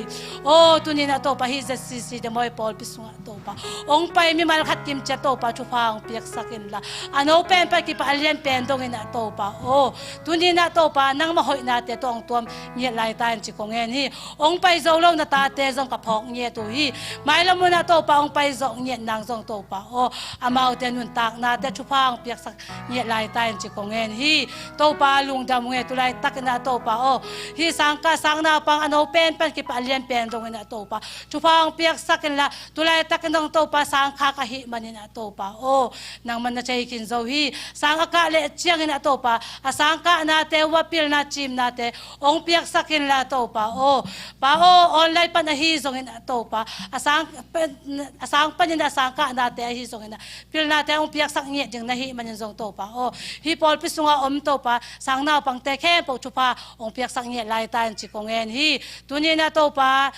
Aw, tuni in ah Topa, hih Z C C Demawi pawlpi sungah Topa hong pai mimal khat kim ciat Topa thupha hong piaksak inla, a no pen pan kipat a lian pen dong in ah Topa aw, tuni in ah Topa nangmah hoihnate tawh hong tuam ngiat lai ta in ci kong ngen hi. Hong pai zo lo na tate zong ka phawk ngiat uh hi. Mailam un ah Topa hong pai zawh ngiat nang zong Topa aw, amaute nuntaknate thupha hong piaksak ngiat lai ta in ci kong ngen hi. Topa lungdam uh ngei, tulaitak in ah Topa aw, hih sangkah sangnaupang a no pen pan kipat a lian pen dong in ah Topa thupha hong piaksak inla, tulaitak in zong Topa sangkhak ahih manin ah Topa aw, nangman na thei khin zo hi. Sang a kah leh ciangin ah Topa, a sangkahnate uah pilna cimnate hong piaksak inla Topa aw, Pa aw, online pan ahi zongin ah Topa, a sang pan, a sang panin a sangkahnate ahi zongin ah pilnate hong piaksak ngiat ding na hih manin zong Topa aw, hih pawlpi sungah om Topa sangnaupangte khempeuh thupha hong piaksak ngiat lai ta in ci kong ngen hi. Tuni in ah Topa,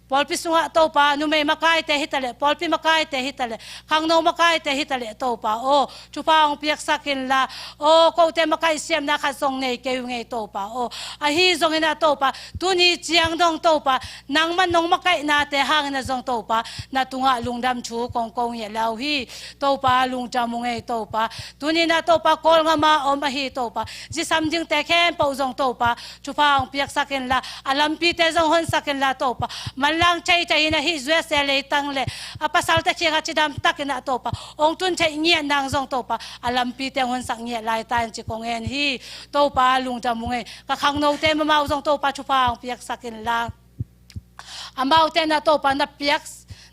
pawlpi sungah Topa, numei makaite hi ta leh, pawlpi makaite hi ta leh, khangno makaite hi ta leh Topa aw, thupha hong piaksak inla, aw, kote makaih siamna khat zong nei kei uh ngei Topa aw, ahi zongin ah Topa, tuni ciang dong Topa, nangman nong makaihnate hangin ah zong Topa, na tungah lungdam thu kong ko ngiat lai uh hi. Topa lungdam uh ngei Topa, tuni in ah Topa Kawlgam ah om ahi Topa, zi sam dingte khempeuh zong Topa thupha hong piaksak inla, a lampite zong honsak inla Topa, manlang thei thei in ah hih U S A leitang leh a pasalte kiangah cidam takin ah Topa hong tun theih ngiat nang zong Topa, a lampite hong honsak ngiat lai ta in ci kong ngen hi. Topa lungdam uh ngei, ka khangnote amau zong Topa thupha hong piaksak inla, amaute in ah Topa na piak,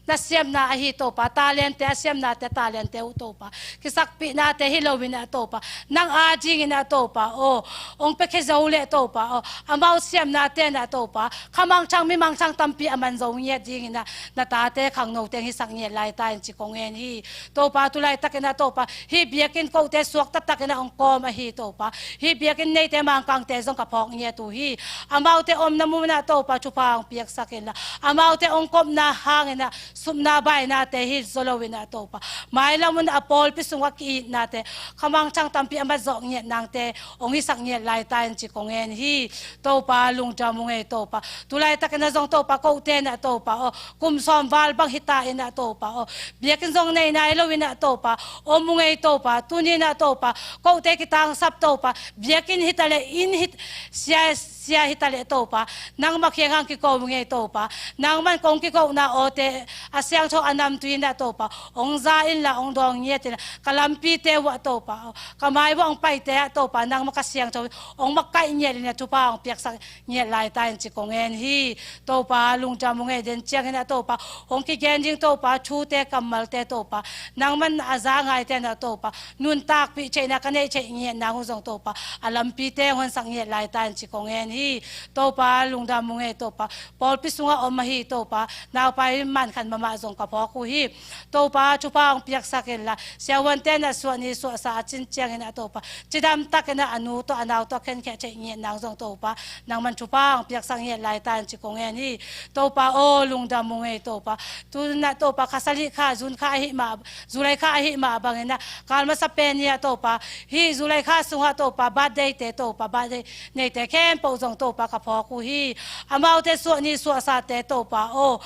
na siamna ahi Topa, talente, a siamnate, talente uh Topa, kisakpihnate hi lo in ah Topa, nang adingin ah Topa aw, hong piakhia zo leh Topa aw, amau siamnate in ah Topa, khamangthang mimangthang tampi a man zo ngiat dingin ah na tate khangnote hong hisak ngiat lai ta in ci kong ngen hi. Topa, tulaitakin ah Topa, hih biakinn kote suak taktakin ah hong kawm ahi Topa, hih biakinn neite Mangkangte zong ka phawk ngiat uh hi. Amaute omna munah Topa thupha hong piaksak inla, amaute hong kopna hangin ah supna bainate hi zaw lo in ah Topa, mailam un a pawlpi sungah ki-itnate, khamangthang tampi a mat zawh ngiat nangte hong hisak ngiat lai ta in ci kong ngen hi. Topa lungdam uh ngei Topa, tulaitakin ah zong Topa, kote in ah Topa aw, kum sawm val bang hi ta in ah Topa aw, biakinn zong nei nai lo in ah Topa om uh ngei Topa, tuni in ah Topa kote kitangsap Topa, biakinn hi ta leh, inn hi, sia, sia hi ta leh Topa, nangmah kiangah kiko uh ngei Topa, nangman kong kikona awte a siangtho a namtui in ah Topa hong za inla hong dawng ngiat inla, ka lampite uh ah Topa, ka mai uh ah hong paite ah Topa, nangmah ka siangtho hong makaih ngiat inla thupha hong piaksak ngiat lai ta in ci kong ngen hi. Topa lungdam ung ei, den ciangin ah Topa hong kigen ding Topa thute kammalte Topa, nangman a za ngaite in ah Topa nuntakpih theihna ka neih theih ngiat nang uh zong Topa a lampite hong honsak ngiat lai ta in ci kong ngen hi. Topa lungdam ung ei Topa, pawlpi sungah om ahi Topa naupai man khat mahmah zong ka phawk uh hi. Topa thupha hong piaksak inla, siavuante in ah suah ni suah sa a cin ciangin ah Topa cidam takin ah a nu tawh a nau tawh khenkhia theih ngiat nang zong Topa nangman thupha hong piaksak ngiat lai ta in ci kong ngen hi. Topa aw lungdam ung ei Topa, tu in ah Topa kha sali kha June kha ahi mah, July kha ahi mah bangin ah kal masa pen ni ah Topa, hih July kha sungah Topa birthday te Topa, birthday neite khempeuh zong Topa ka phawk uh hi. Amaute suah ni suah sate Topa aw,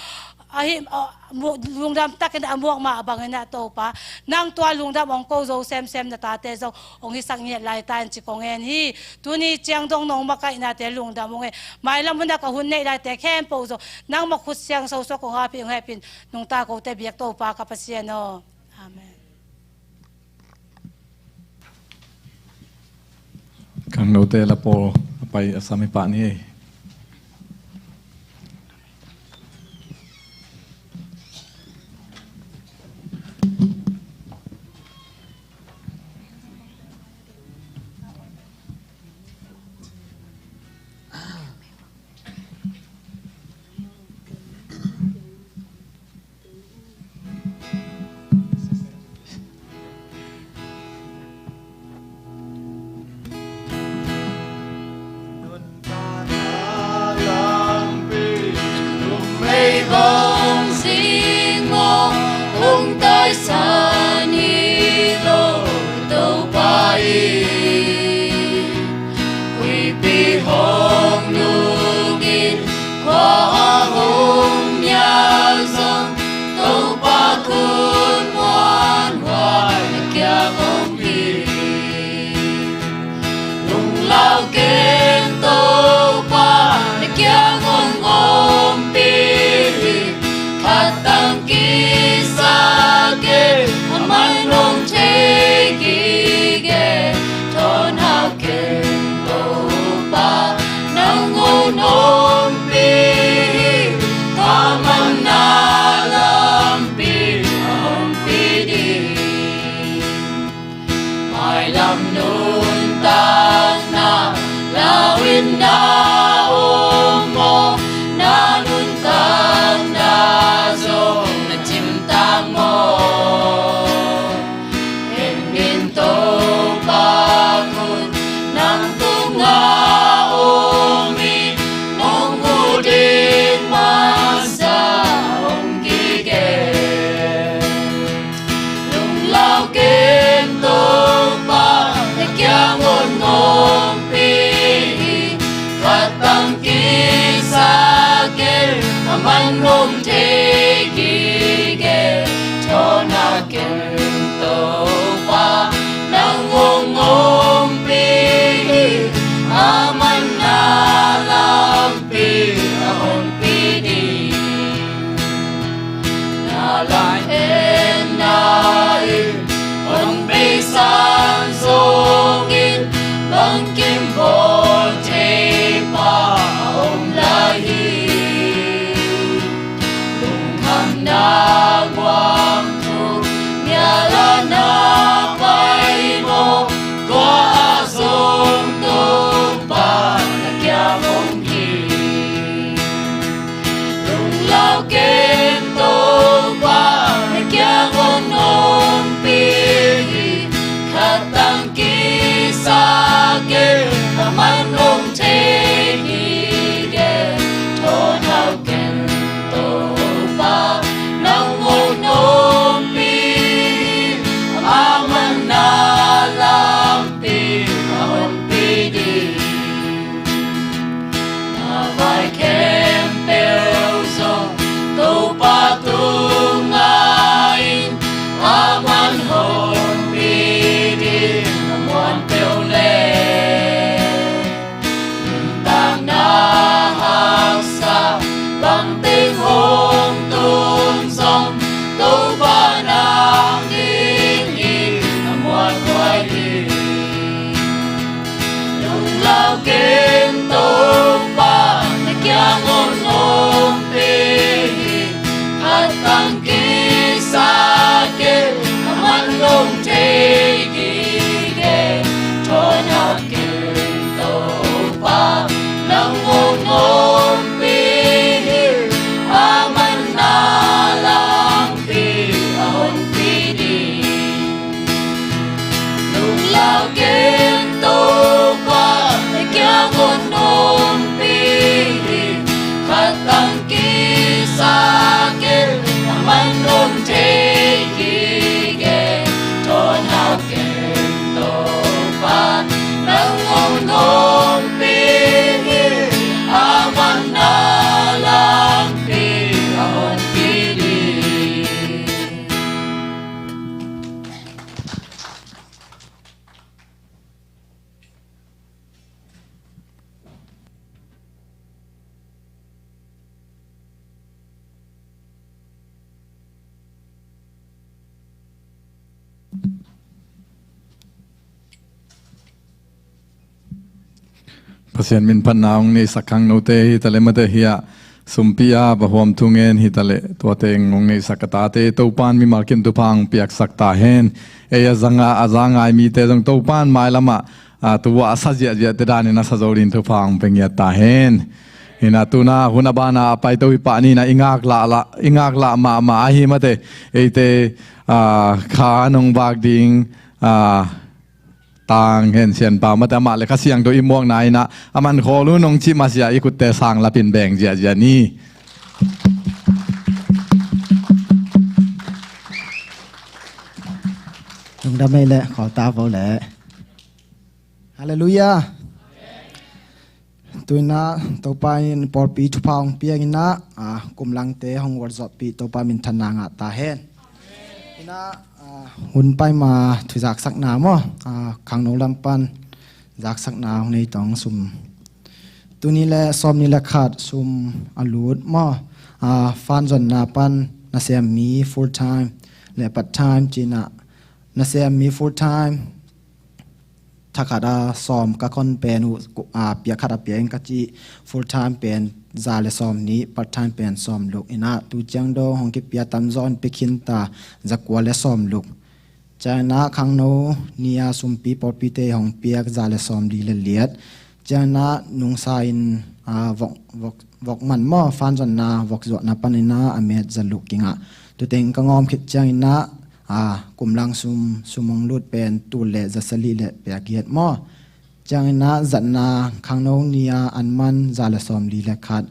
ahi, a, mu-, lungdam takin a muak mah bangin ah Topa nang tua lungdam hong ko zo semsem na tate zong hong hisak ngiat lai ta in ci kong ngen hi. Tuni ciang dong nong makaihnate lungdam ung ei. Mailam hun ah ka hun neih laite khempeuh zong nangmah khut siang sosok hong hapih hong hepih in nungta kote biak Topa ka Pasian aw. Amen. Khangnote la pawl a pai a sam hi pah ni ei. Huipi hong nungin khua a om nial zong Topa khut muanhuai na kiang hong hi. Lunglau keng Topa na kiang hong ompih hi. Khat tang kisa kei a man hong thei gige. Thawn hau keng Topa nang hong ompih hi. Thaman na lampi a ompih ding. Mailam nuntakna lau in na om maw, na nuntakna zong na cimtak maw? En in Topa khut nang tungah om hi, nong ut ding masa om gige. Lunglau keng Topa na kiang hong ompih hi. Khat tang kisa kei a man hong thei gige. Thawn hau keng Topa nang hong ompih hi. A man na lampi a ompih ding. Na lam en na in hong beisan zongin bangkim bawl thei pa a om lai hi. Lungkhamna guang thu nial a na pai maw, tua ah zong Topa na kiang hong hi. Lunglau keng Topa na kiang hong ompih hi. Khat tang kisa kei a man hong thei gige. Thawn hau keng Topa, na Kisa kei, a man nong thei gige, thawn hau kei Topa, nang hong ompih hi, a man na lampi a honpih ding. Lunglau ken Topa, na kiang hong ompih hi, khat tang kisa kei, a man nong thei gige, thawn hau ken Topa, nang hong ompih hi, a man na lampi a honpih ding. Pasian min phatna hong neisak khangnote hi taleh, mate hi a sumpi a va huam thu ngen hi taleh, tuate hong neisak a tate Topan mimal kim thupha hong piaksak ta hen. Ei a zanga a zangai mite zong Topan mailamah a, tua a sa ziahziahte danin a sa zo ding thupha hong pia ngiat ta hen. Hi na, tu-in a hun a bana a paito hi pah ni-in a, i ngaklah lah, i ngaklah mahmah ahi, mate, eite a, kha nong vak ding a, tang hen, sianpa, mate, amah le Kha Siangtho i muakna in a, a man khawl un hong cih masiah i khutte sang lapin beng ziahziah ni. Lungdam ei le, khawl ta vo le. Halleluiah. Tu-in a Topa in pawlpi thupha hong piak in a, a, kum langte hong gualzawhpih Topa minthanna ngah ta hen. In a, a, hun paima thu zaksakna maw, a, khangno lam pan zaksakna hong nei tawh sum. Tul nih le sawmnih le khat sum a lut maw, a, fan zonna pan nasem mi full time le part time ci-in a, nasem mi full time thakhat a sawm ka khon pen uh, a, pia khat a pia ing ka cih, full time pen za le sawmnih, part time pen sawmluk. In a, tu ciang dong hong kipia tamzaw in pia khin ta, za kua le sawmluk. Ciangin a khangno ni a sumpi pawlpite hong piak za le sawmli le liat. Ciangin a nungsa in, a, vok, vok, vok man maw, fan zonna vok zuahna panin a, a met za luk kingah. Tu teng ka ngawm khit ciangin a, a, kum lang sum, sum hong lut pen tul le za sagih le pia giat maw. Ciangin a zatna khangno ni a an man za le sawmli le khat.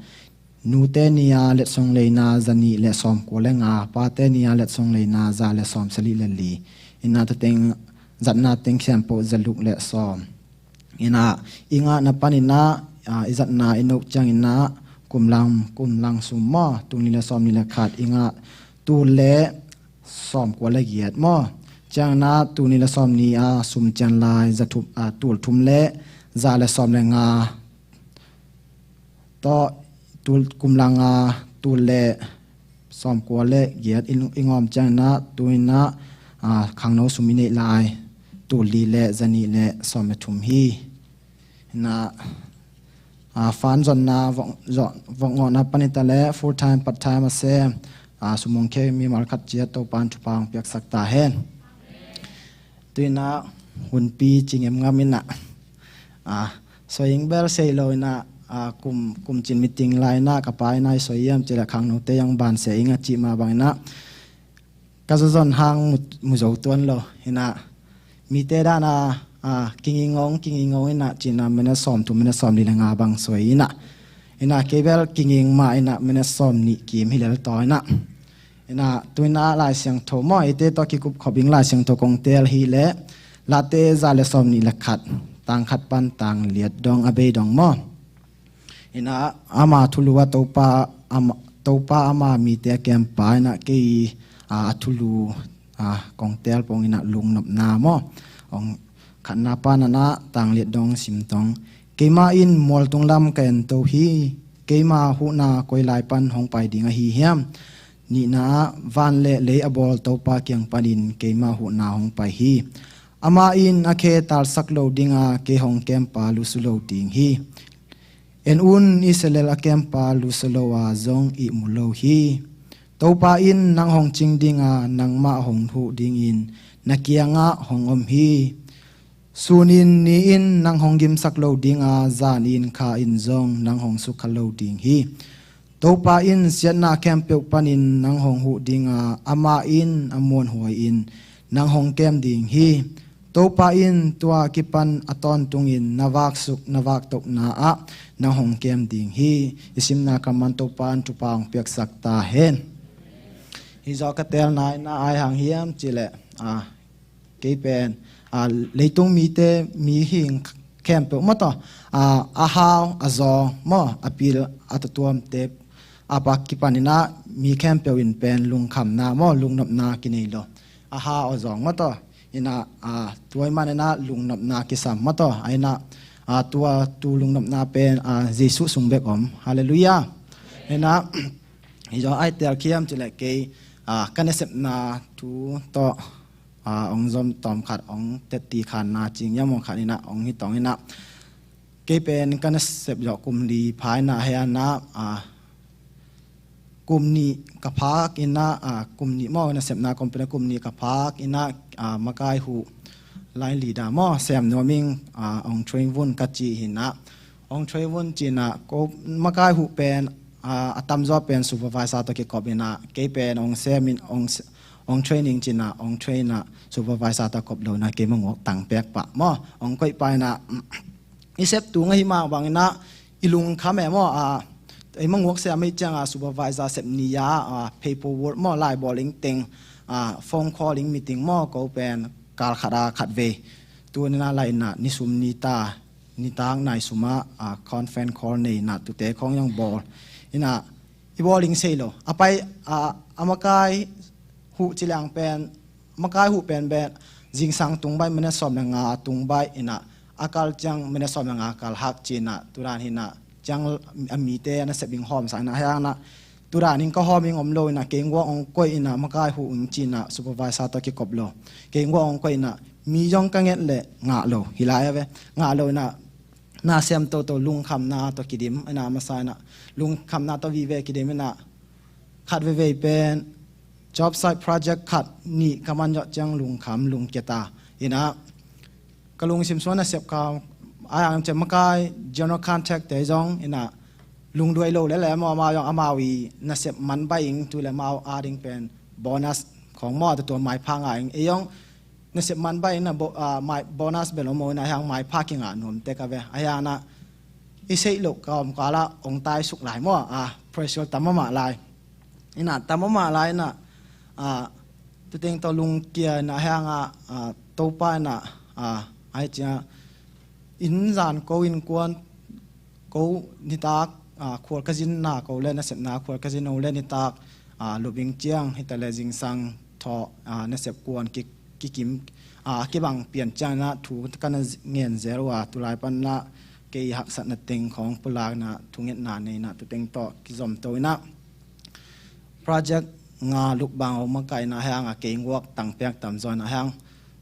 Nute ni a letsong leina za nih le sawmkua le nga, pate ni a letsong leina za le sawmsagih le li. In a tu teng zatna teng khempeuh za luk le sawm. In a i ngahna panin a, a, i zatna i nop ciangin a kum lang, kum lang sum maw, tul nih le sawmnih le khat i ngah, tul le sawmkua le giat maw. Ciangin a tul nih le sawmnih a sum cian lai, za thum, a, tul thum le za le sawm le nga tawh, tul kum lang a tul le sawmkua le giat i, i ngawm ciangin a tu-in a, a, khangno sum i neih lai tul li le za nih le sawm le thum hi. In a, a, fan zonna vok, zok, vok ngawhna pan hi ta le full time, part time a sem, a, sum hong khia mimal khat ciat Topan thupha hong piaksak ta hen. Tu-in a hunpi ci ngemngam in a, a, soi ing bel sei lo in a, a, kum, kum cin meeting lai in a, ka pa in a i soi hiam cih leh khangnote hong ban se ing a cih mah bangin a, ka zawzon hang mu, mu zo tuan lo. In a mite dan a, a, kinging ong, kinging ong in a, ci-in a minute sawmthum, minute sawmli le nga bang soi in a. In a kei bel kinging mah in a minute sawmnih kim hi lel taw in a. In a tu-in a Lai Siangtho maw, eite tawh kikup khop ing Lai Siangtho kong teel hi leh, Late za le sawmnih le khat, tang khat pan tang liat dong a bei dong maw. In a ama thulu a Topa, ama, Topa ama mite a kempa in a kei, a, a thulu, a, kong teel pong in a lungnopna maw. Ong khatna pan a na tang liat dong sim tong. Keimah in mualtung lam ka ento hi. Keima huhna koi lai pan hong pai ding ahi hiam? Nihna ah van le lei a bawl Topa kiang panin keima huhna hong pai hi. Amah in a khe talsak lo ding a, kei hong kempa lusu lo ding hi. En un, Israel a kempa lusu lo a zong ihmu lo hi. Topa in nang hong cing dinga, nangmah hong huh dingin na kiangah hong om hi. Sunin ni-in nang hong gimsak lo dinga, zanin kha in zong nang hong sukha lo ding hi. Topa in siatna khempeuh panin nang hong huh dinga, amah in a muanhuai-in nang hong kem ding hi. Topa in tua kipan a tawntungin na vaksuk na vaktohna ah nang hong kem ding hi. I simna kammal Topa in thupha hong piaksak ta hen. Hi zaw ka teelna in ah ai hang hiam cih leh, a, kei pen, a, leitung mite, mihing khempeuh maw taw, a, a hau a zawng maw, a pil a tatuamte a pak kipan in ah mi khempeuh in pen lungkhamna maw, lungnopna kinei lo. A hau a zawng maw taw, in ah, a, tua ahih manin ah lungnopna kisam maw taw, a, in ah, a, tua tu lungnopna pen, a, Jesuh sung bek om. Halleluiah. In ah, hi zaw ai teel hiam cih leh kei, a, ka nasepna thu tawh, a, hong zom tawm khat, hong tetti khanna cing hiam, hong khat in ah, hong hi tawng in ah. Kei pen ka nasep zawh kum li pha in ah, hih in ah, a, kum nih ka phak in ah, a, kum nih maw, nasepna company kum nih ka phak in ah, a, makai huh line leader maw, sem nuam ing, a, hong train vun ka ci hi in ah. Hong train vun ci in ah, ko makai huh pen, a, a tamzaw pen supervisor tawh kikop in ah, kei pen hong sem in, hong s-, hong training ci in ah, hong train in ah, supervisor tawh kop lo in ah, kei manguak tang pek pah maw, hong koih pah in ah, i sep tung ahih mah bangin ah, i lungkham e maw, a, ei manguak sem ahih ciang a, supervisor sep ni a, a, paperwork maw, laibawl ing teng, a, phone call ing meeting maw, ko pen kal khat a khat vei. Tu in ah lai in ah, ni sum ni ta, nitak nai sum ah, a, conference call nei in ah, tute khawng zong bawl. In ah, i bawl ing sei lo. A pai, a, a makai huh ci leng pen, makai huh pen pen, zingsang tung baih, minute sawm le nga tung baih in ah, a kal ciang minute sawm le nga kal hak ci in ah, tu dan hi in ah, ciang a mite a nasep ing hawmsak in ah, hih in ah, tu dan in ka hawm ing om lo in ah, kei nguak hong koih in ah, makai huh ing ci in ah, supervisor tawh kikop lo. Kei nguak hong koih in ah, mi zong ka nget leh ngah lo, hi lai a ve, ngah lo in ah, na sem toto, lungkhamna tawh kidim, in ah, masa in ah, lungkhamna tawh vive kidim in ah, khat veivei pen, job site project khat nih ka man zawh ciang lungkham, lungkia ta. In ah, ka lungsim sung ah nasep ka, a, ang ciang makai, general contract te zong, in ah, lungduai lo lel e maw, amau zong, amau i nasep man baih ing, tu leh amau a ding pen, bonus khawng maw, tua tua maipha ngah ing. Ei zong, nasep man baih in ah bo-, a, mai, bonus bel om lo in ah, hih in ah maipha kingah nuam tek a ve. Hih in ah, i seih loh ka om kal ah hong tai suk lai maw, a, pressure tam mahmah lai. In ah, tam mahmah lai in ah, a, tu teng tawh lungkia in ah, hih in ah, a, Topa in ah, a, ai ciang, inn zan ko, innkuan ko, nitak, a, khual ka zin na ko leh, nasepna khual ka zin na ko leh, nitak, a, lupna ciang, hi ta leh zingsang thaw, a, nasep kuan ki, kikim, a, kibang pian ciang in ah, thu ka na ngen zel uh a, tu lai pan in ah, kei haksatna teng khawng pulak in ah, thungetna nei in ah, tu teng tawh kizom to in ah, project nga luk bang om a, ka in ah, hih in ah, kei nguak tang pek tam zaw in ah, hih in ah,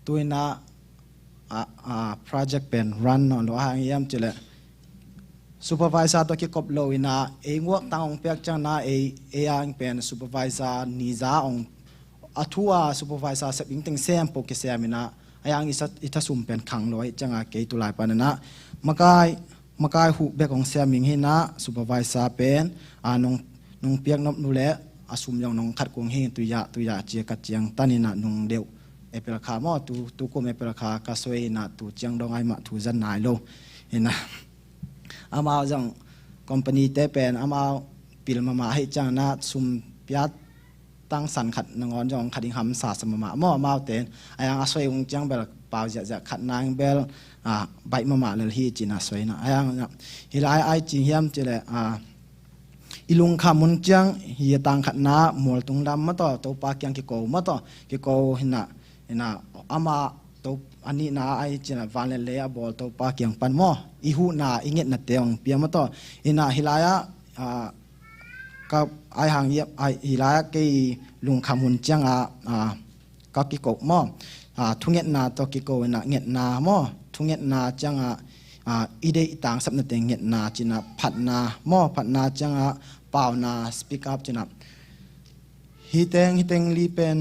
tu in ah, a, a, project pen run nawn lo, a, hang hiam cih leh supervisor tawh kikop lo in ah, ei nguak tang hong piak ciang in ah, ei, ei a ing pen supervisor ni za hong, a thu a supervisor sep ing teng sem po kisem in ah, a, hang i sa, i tha sum pen khang lo ahih ciang a, kei tu lai pan in ah, makai, makai huh bek hong sem ing hi in ah, supervisor pen, a, nong, nong piak nop nu leh, a sum zong nong khat kung hi, tu ya, tu ya ci a ka ciangtan in ah, nung deuh April kha maw, tu, tu kum April kha ka soi in ah, tu ciang dong ai mah thu zan nai lo. In ah, amau zong company te pen, amau pil mahmah ahih ciang in ah, sum pia tangsan khat nangawn zong khat in hamsa sa mahmah maw, amau ten. A, hang a soi ung ciang bel pau ziahziah, khat nang bel, a, baih mahmah lel hi ci in ah soi in ah. A, hang in ah, hi lai ai cing hiam cih leh, a, i lungkham hun ciang, hi a tang khatna, mualtung lam maw taw, Topa kiang kiko maw taw, kiko hi in ah, hi in ah, amah to, a nihna ai cih in ah, van leh lei a bawl Topa kiang pan maw, i huhna, i ngetnate hong pia maw taw. Hi in ah, hi lai ah, a, ka, ai hang hiam, ai, hi lai ah kei lungkham hun ciang a, a, ka kiko maw, a, thungetna tawh kiko in ah, ngetna maw, thungetna ciang a, a, i deih i tangsapna teng ngetna ci in ah, phatna maw, phatna ciang a, pauna, speak up ci in ah, Hiteng hiteng li pen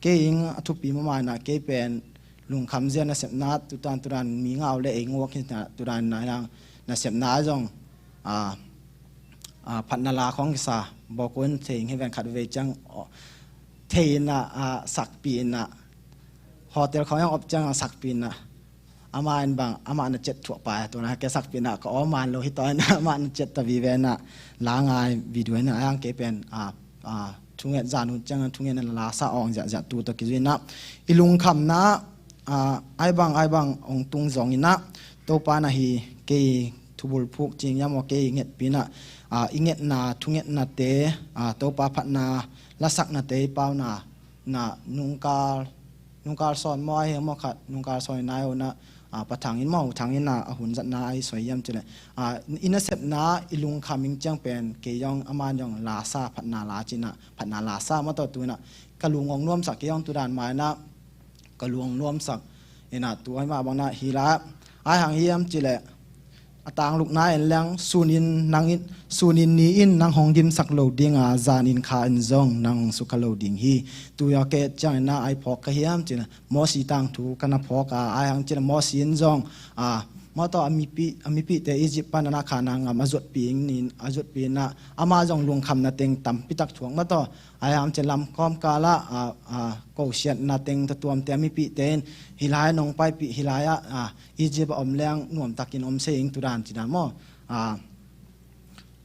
kei ing a thupi mahmah inah, kei pen lungkham zia nasepna tutan tudan mi ngau le ei ngawk hi inah, tudan inah hiang nasepna zong a, a, phatna la khong kisa bawk un. Thei ing hi ven, khat vei ciang thei inah, a, sakpi inah, hotel khong hiang op ciang a sakpi inah, amah in bang amah na cet thuah pai, tuna ke sakpi inah ka aw man lo hi taw inah amah na cet ta vive inah la ngai video inah, a hiang kei pen a, a, thunget zan hun ciang thunget na la sa awng ziahziah tu tawh kizui inah, i lungkhamna, a, ai bang ai bang ong tung zong inah, Topa na hi kei thubul phuk cing yam aw kei ngetpi inah, a, i ngetna thungetnate, a, Topa phatna lasaknate i pauna na nungkal, nungkal sawn maw, ahi maw khat nungkal sawn inah, a, pathang in maw, thang inah a hun zatna ai soi yam cileh, a, i nasepna i lungkham ing ciang pen kei zong aman zong lasa phatna la cinah, phatna lasa maw tawh tu inah ka lungong nuamsak, kei zong tudan ma inah ka lungong nuamsak inah, tu ai mah bang inah hi la, ai hang hiam cileh a tanglukna en leng, sunin nang in, sunin ni in nang hong gimsak lo ding a, zanin kha in zong nang hong sukha lo ding hi. Tu a ke ciang inah ai phawk ka hiam cinah, Mosi tangthu ka na phawk a, ai hang cinah Mosi in zong, a, maw tawh a mipih, a mipihte Egypt pan inah Khanaan ngam a zuatpi ing nin, a zuatpi inah amah zong lungkhamna teng tampi tak thuak maw tawh, ai hang cinah lamkawm kalah, a, a, kosiatna teng tatuamte a mipihte in, hi lai nong paipih, hi lai ah, a, Egypt a om leng nuamtakin om se ing tudan cinah maw, a,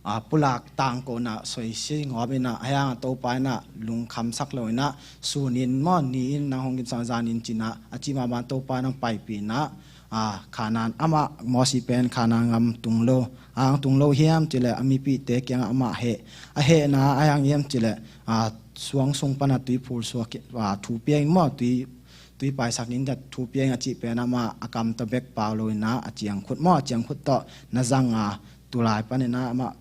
a, pulak tangkona soisi ngawp inah, a hiang a Topa inah lungkhamsak lo inah, sunin maw ni in nang hong gimsak zanin cinah a ci mah bang Topa inah paipih inah, a, Khanaan amah Mosi pen Khanaan ngam tung lo, a hang tung lo hiam cileh a mipihte kiangah amah heh, a hehna ai hang hiam cileh, a, suang sung pana tui phul suak, a, thu pia in maw, tui, tui paisak in tia thu pia in a cih pen amah a kam tawh bek pau lo inah a ciangkhut maw, a ciangkhut tawh na zang a, tulai pan inah amah,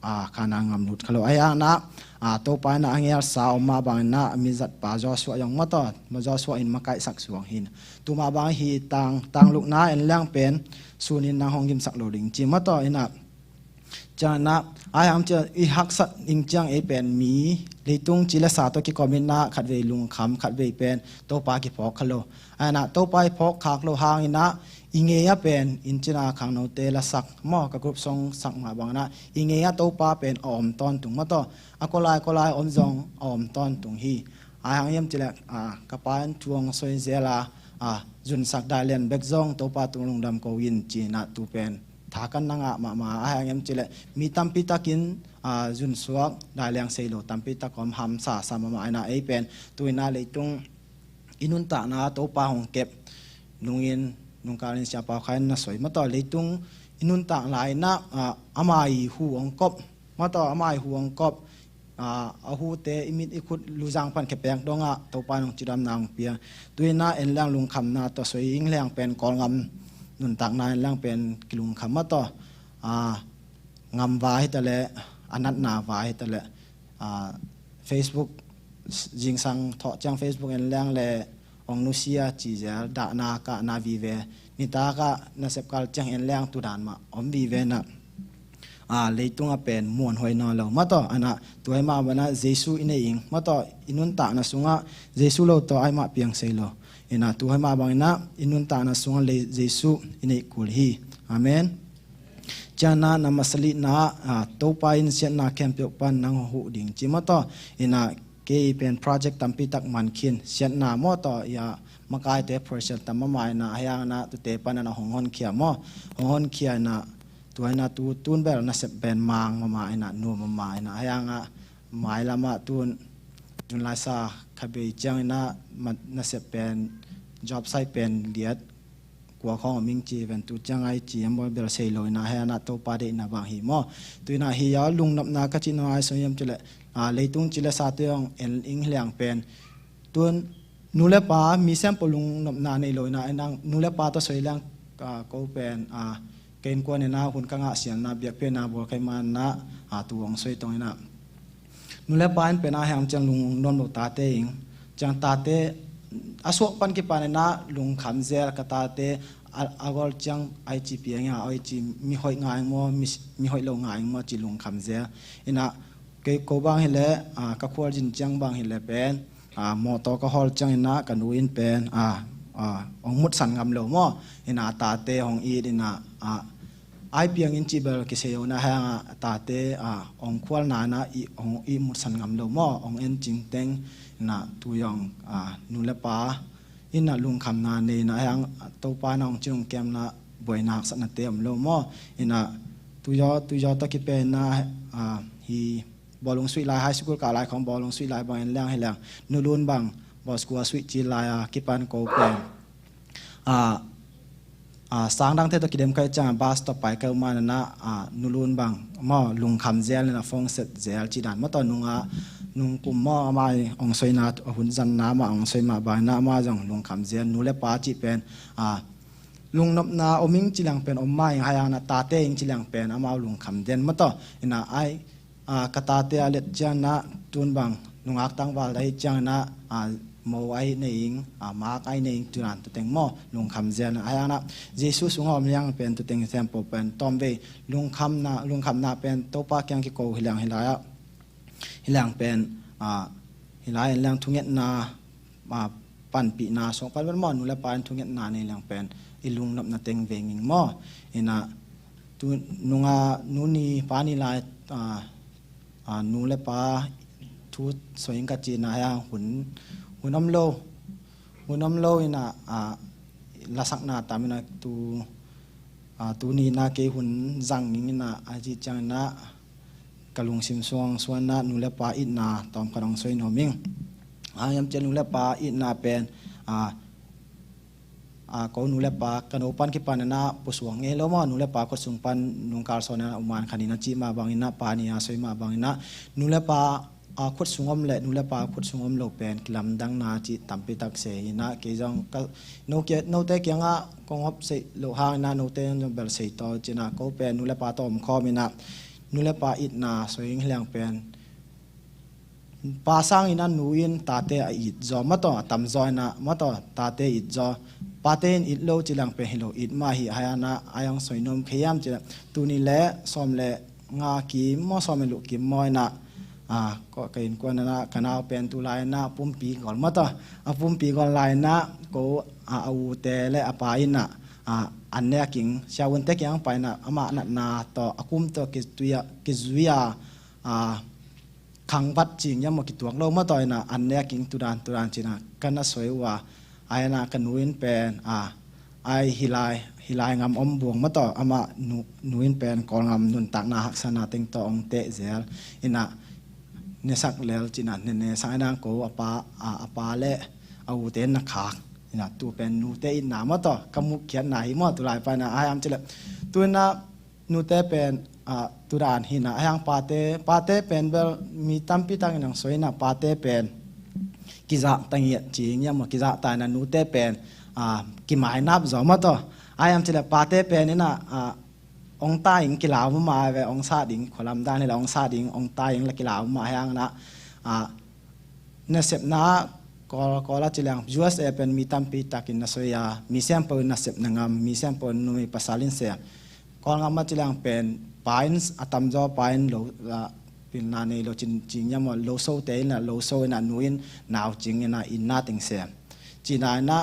a, Khanaan ngam lut kha lo. Ai hang inah, a, Topa inah a ngelsa om mah bang inah a mizatpa Joshua zong maw tawh, ma Joshua in makaihsak suang hi inah, tu mah bang hi tang, tanglukna en leng pen sunin nang hong gimsak lo ding ci maw tawh inah, ciang inah ai hang ciah i haksat ing ciang ei pen mi leitung ci le sa tawh kikawm inah khat vei lungkham, khat vei pen Topa kiphawk kha lo. Ai inah Topa i phawk khak lo hang inah i ngei a pen inn cina khangnote lasak maw, ka group song sak mah bang inah i ngei a Topa pen a om tawntung maw tawh, a kawlai kawlai om zong a om tawntung hi. Ai hang hiam cileh, a, ka pa in thu hong soi zel a, a, zunsak dai lian bek zong Topa tung lungdam ko in cinah tu pen tha kan na ngah mahmah. Ai hang hiam cileh mi tampi takin, a, zunsuak dai liang sei lo tampi tak om, hamsa sa mahmah inah ei pen tu inah leitung i nuntakna Topa hong kep nungin, nungkalin Sia Pau Khai in na soi maw tawh, leitung i nuntak lai inah, a, ama i hu hong kop maw tawh, ama i hu hong kop, a, a hute i mit i khut luzang pan khepek dongah Topa in hong cidamna hong pia. Tu inah en leng lungkhamna tawh soi ing leng pen Kawlngam nuntakna en leng pen kilungkham maw tawh, a, ngam vai hi taleh, a natna vai hi taleh, a, Facebook zingsang thawh ciang Facebook en leng le ong nusia ci zel, dahna kahna vive, nitak ah nasep kal ciang en leng tudan mah om vive inah, a, leitung a pen muanhuai nawn lo maw tawh, a inah tu ai mah bang inah Jesu i nei ing maw tawh, i nuntakna sungah Jesu lo tawh ai mah piang sei lo. Inah tu ai mah bang inah i nuntakna sungah le Jesu i neih kul hi. Amen. Ciang inah na masalihna, a, Topa in siatna khempeuh pan nang huh ding ci maw tawh, inah kei pen project tampi tak man khin, siatna maw tawh, i a makaite pressure tam mahmah inah, a hiang inah tute pan inah hong honkhia maw, hong honkhia inah, tua inah tu tun bel nasep pen mang mahmah inah, nuam mahmah inah, a hiang ah mailam ah tun June lai sa kha bei ciang inah ma-, nasep pen job site pen liat kua khawng om ing ci ven, tu ciang ai ci, a mawi bel sei lo inah, a hiang inah Topa deihna bang hi maw. Tu inah hi a lungnopna ka cih nong ai song hiam cileh, a, leitung ci le sa tu hong en ing hi leng pen, tun nu le pa mi siam peuh lungnopna nei lo inah, en ang nu le pa tawh soi leng, a, ko pen, a, ka innkuan inah hun ka ngah siamna biakpiakna bawl ka hih man inah, a, tu hong soi tong inah nu le pa in pen a hiang ciang lungnuam lo tate ing. Ciang tate a suak pan kipan inah lungkham zel, ka tate a, a gol ciang ai ci piang a, ai ci mi hoih ngai ing maw, mi, mi hoih lo ngai ing maw ci lungkham zel. Inah kei ko bang hileh, ah, ka khualzin ciang bang hileh pen, ah, mawtaw ka hawl ciangin ah ka nu in pen, ah, ah, hong mutsan ngam lo maw. Ina a tate hong it ina, ah, ai piangin cih bel kisei uh na hang ah a tate, ah, hong khualna ina i, hong i mutsan ngam lo maw. Hong en cingteng ina tu zong, ah, nu le pa ina lungkhamna nei ina hang Topa na hong cin hong kemna buaina haksatnate om lo maw. Ina tuizaw, tuizaw tawh kipen ina, ah, hi bawlung suih lai, high school kah lai khong bawlung suih lai bang en leng hi leng, nulun bang bawlskua suih cil lai a kipan ko pen, ah, ah, sang dangte tawh kidem kai ciang bus tawh pai kai uh man ina, ah, nulun bang maw lungkham zel ina phone set zel cih dan maw tawh nunga nungkum maw amah i hong soina a hun zanna mah hong soi mah bang ina amah zong lungkham zel nu le pa cih pen, ah, lungnopna om ing ci leng pen om mah ing hai hang ina tate ing ci leng pen amau lungkham den maw tawh. Ina ai, ah, ka tate a let ciang ina tun bang nungak tangval dai ciang ina, ah, mo ai nei ing, ah, mak ai nei ing tunan tuteng maw lungkham zel ina hai hang ina Jesu sungah om liang pen tuteng siampo pen tawmvei lungkhamna, lungkhamna pen Topa kiang kiko hi liang hi lai ah hi liang pen, ah, hi lai en liang thungetna, ah, panpihna sawngpal bel maw nu le pa in thungetna nei liang pen i lungnopna teng veng ing maw. Ina tu nunga nu ni pa ni lai, ah, ah, nu le pa thu soi ing ka cihna hang hun, hun om lo. Hun om lo ina, ah, lasakna tam ina tu, ah, tuni ina kei hun zang ing ina a cih ciang ina ka lungsim suang suan ina nu le pa itna tawm khat hong soi nuam ing. Ah, hiam cih nu le pa itna pen, ah, ah, ko nu le pa ka no pan kipan ina pusuang ngei lo maw nu le pa khutsung pan nungkal sawn ina uman khan ina cih mah bang ina pa ni a soi mah bang ina nu le pa, ah, khutsung om le nu le pa khutsung om lo pen kilamdangna cih tampi tak se ina kei zong ka no kia, note kiangah kong hop sei lo hang ina note zong bel sei to cina ko pen nu le pa tawh om khawm ina nu le pa itna soi ing hi liang pen pa sang ina nu in tate a it zaw maw tawh a tam zaw ina maw tawh tate it zaw pate in it lo ci liang pen hi lo it mah hi hai ina ai hong soi nuam khe hiam ci tuni le sawm le nga kim maw sawm le luh kim maw ina, ah, ka innkuan ina ka nau pen tu lai ina pumpi gol maw tawh a pumpi gol lai ina ko, ah, a ute le a pa ina, ah, an nek ing siaunte kiang pa ina amah natna tawh a kum tawh kizui a, kizui a, ah, khangvat cing hiam maw kituak lo maw tawh ina an nek ing tudan tudan cina ka na soi uh a ai ina ka nu in pen, ah, ai hi lai, hi lai ngam om buang maw tawh amah nu, nu in pen Kawlngam nuntakna haksatna teng tawh hong teh zel ina nesak lel cina ne nesak ina ko a pa, ah, a pa le a ute na khak ina tu pen nute itna maw tawh ka muh khiatna hi maw tu lai pa ina ai am ci le tu ina nute pen, ah, tudan hi ina ai hang pate, pate pen bel mi tampi tak in hong soi ina pate pen kizahta ngiat cing hiam maw kizahta ina nute pen, ah, kimainap zaw maw tawh ai am ci le pate pen ina, ah, hong ta ing kilau mah ve hong sat ing khualam dan hi le hong sat ing hong ta ing la kilau mah hang ina, ah, nasepna Kawl, Kawl a ci liang U S A pen mi tampi takin na soi a mi siampo in nasepna ngam mi siampo in numei pasal in sem Kawlngam a ci liang pen pa in a tamzaw pa in lo, ah, pilna nei lo cin cing hiam maw lo so te in a lo so in a nu in nau cing in a inn na teng sem cina in a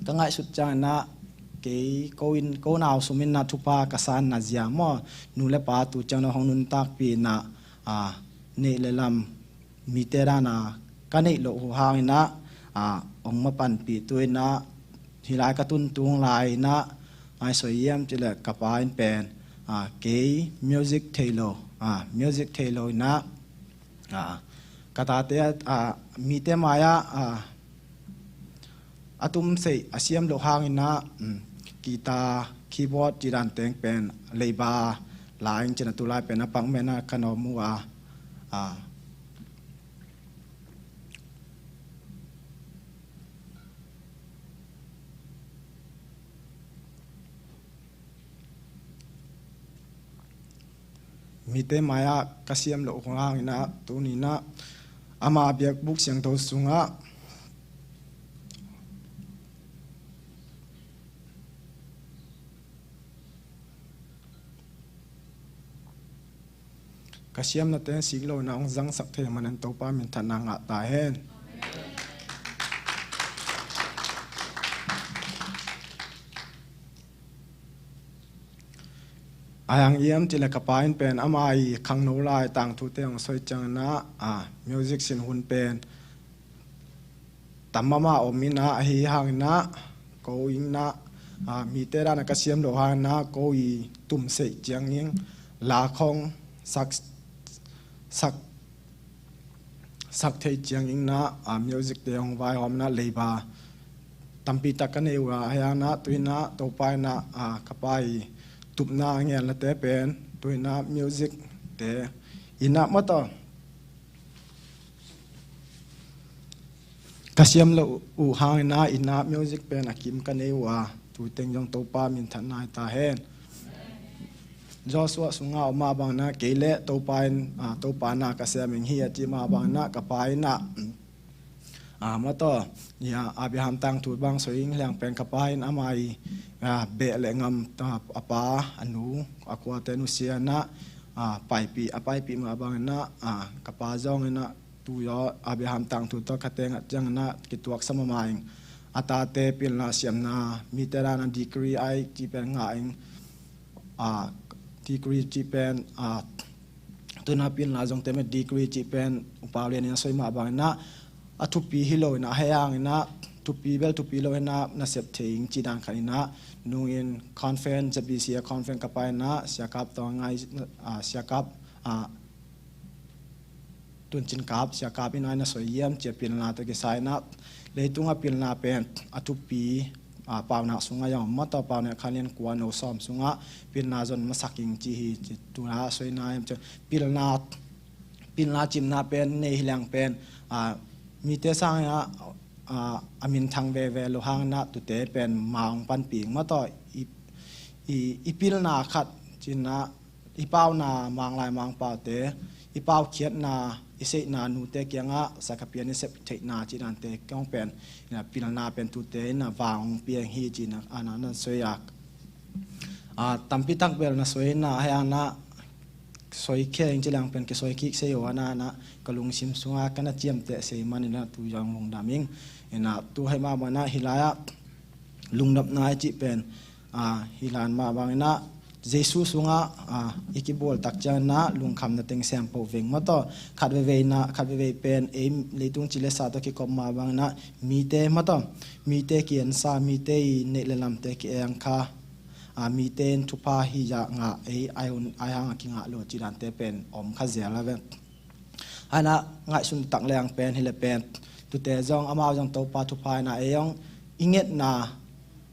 ka ngaihsut ciang in a kei ko in ko nau sum in a thupha ka sanna zia maw nu le pa tu ciang na hong nuntakpih in a, ah, neih le lam mite dan a ka neih loh uh hang in a, ah, hong mapanpih tu in a hih lai ka tuntung lai in a ngai soi hiam ci le ka pa in pen, ah, kei music thei lo, ah, music thei lo in a, ah, ka tate, ah, mite mai ah, ah, a tum seih a siam loh hang in a, um, guitar, keyboard ci dan teng pen leiba la ing ci na tu lai pen a pang men a ka nawm uh a, ah, mite mai ah ka siam loh uh hang in a tu ni in a ama biakbuk siangtho sung ah ka siamnate in sik lo in ah hong zangsak thei manin Topa minthanna ngah ta hen. A hang hiam cih leh ka pa in pen ama i khangno lai tangthute hong soi ciangin ah, a, music sin hun pen tam mahmah om in ah, ahi hangin ah ko in ah, a, mite dan a ka siam loh hangin ah ko i tumseih ciangin la khong sak, sak sak thei ciangin ah, a, music te hong vaihawm in ah leiba tampi tak ka nei uh a, ahi hangin ah tu in ah Topa in ah, a, ka pa i tupna a ngen late pen tu in ah music te in ah mataw ka siam loh uh hangin ah in ah music pen a kim ka nei uh a, tu teng zong Topa minthanna hi ta hen. Joshua sungah om mah bangin ah kei le Topa in, a, Topa na ka sem ing hi a ci mah bangin ah ka pa in ah, a, mataw, ya, Abraham tangthu bang soi ing liang pen ka pa in ama i, a, beh le ngam, a, a pa, a nu, a khuate nusia in ah, a, paipih, a paipih mah bangin ah, a, ka pa zong in ah tu zaw Abraham tangthu tawh ka teng ah ciangin ah kituaksa mahmah ing. A tate pilna siamna, mite dan a degree ai ci pen ngah ing. A, degree ci pen, a, tu in ah pilna zong te mah degree ci pen U Pau Lian in a soi mah bangin ah a thupi hi lo in ah, ahi hangin ah thupi bel thupi lo in ah na sep thei ing ci dan khat in ah nungin conference, Z B C a conference ka pai in ah Sia Kap tawh ngai, a, Sia Kap, a, Tuncin Kap, Sia Kap in ai na soi hiam ci a pilna tawh kisai in ah leitung a pilna pen a thupi, a, Paunak sungah zong mataw, Paunak khan lian kua no sawm sungah pilna zon masak ing ci hi ci. Tu in ah a soi na hiam ci a pilna, pilna cimna pen nei hi liang pen, a, mite sang in ah, a, a minthang veve lo hangin ah tute pen ma hong panpih ing mataw, i, i, i pilna khat ci in ah i pauna Manglai Mangpaute, i paukhiatna, i seihna nute kiangah sak a pian i sep theihna ci dante kiang pen, in ah pilna pen tute in ah vang hong pia ing hi ci in ah, a, na, na soi a. A, tampi tak bel na soi in ah, ahi hangin ah soi khia ing ci liang pen kisoi kik sei uh a, na, na ka lungsim sungah ka na ciamteh sei manin ah tu zong lungdam ing. In ah tu ahih mah bangin ah hih lai ah lungdamna i cih pen, a, hih lai mah bangin ah Jesu sungah, a, i kibawl tak ciangin ah lungkhamna teng sem poh veng mataw. Khat veivei na, khat veivei pen ei leitung ci le sa tawh kikop mah bangin ah mite mataw, mite ki-ensa, mite i neih le lamte ki-eng kha, a, mite in thupha hi zah ngah ei, ai hun, ai hang a kingah lo ci dante pen om kha zel a ve. Ahi hangin ah ngaihsun tak leng pen hi le pen tute zong amau zong Topa thupha in ah ei zong i ngetna,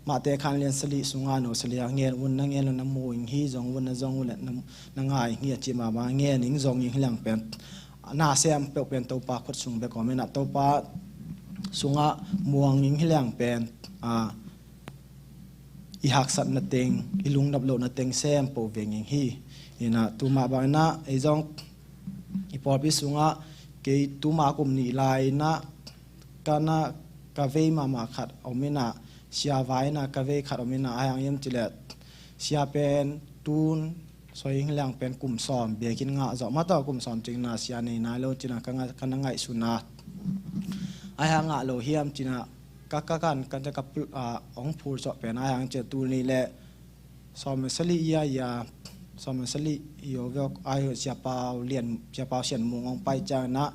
Mate khan lian sali sungah no sali a ngen un, na ngen lo na mu ing hi, zong un na zong un le na, na ngai ing hi a ci mah bang ngen ing zong ing hi liang pen na sem peuh pen Topa khut sung bek om in ah Topa sungah muang ing hi liang pen, a, i haksatna teng, i lungdam lohna teng sem poh veng ing hi. In ah tu mah bang in ah ei zong i pawlpi sungah kei tu mah kum nih lai in ah ka na, ka vei mahmah khat om in ah, sia vai in ah ka vei khat om in ah, a hang hiam cih leh sia pen tun soi ing hi liang pen kum sawm biakinn ngah zawh mah tawh kum sawm cing in ah sia nei nai lo cih in ah ka nga-, ka na ngaihsun a. A hang ngah lo hiam cih in ah ka, ka kan, ka, ka pul-, a, hong phul zawh pen a hang cih tul nih leh sawm le sali ia ia, sawm le sali i aw vek ai, Sia Pau Lian, Sia Pau Sian Mung hong pai ciang in ah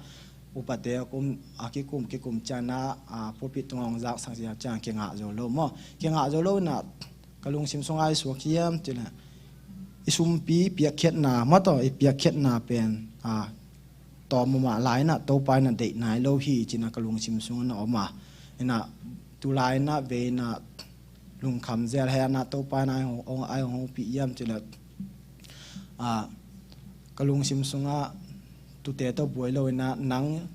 upate a kum, a kikum, kikum ciang in ah, a, pulpit tungah hong zaksak ciang kingah zo lo maw. Kingah zo lo in ah ka lungsim sungah i suak hiam cih leh i sumpi piakkhiatna mah tawh, i piakkhiatna pen, a, tawm mahmah lai in ah Topa in a deih nai lo hi cih in ah ka lungsim sungah na om a. In ah tu lai in ah vei in ah lungkham zel hi in ah Topa in ah ai hong, ai hong hopih hiam cih leh, a, ka lungsim sungah tute tawh buai lo in ah nang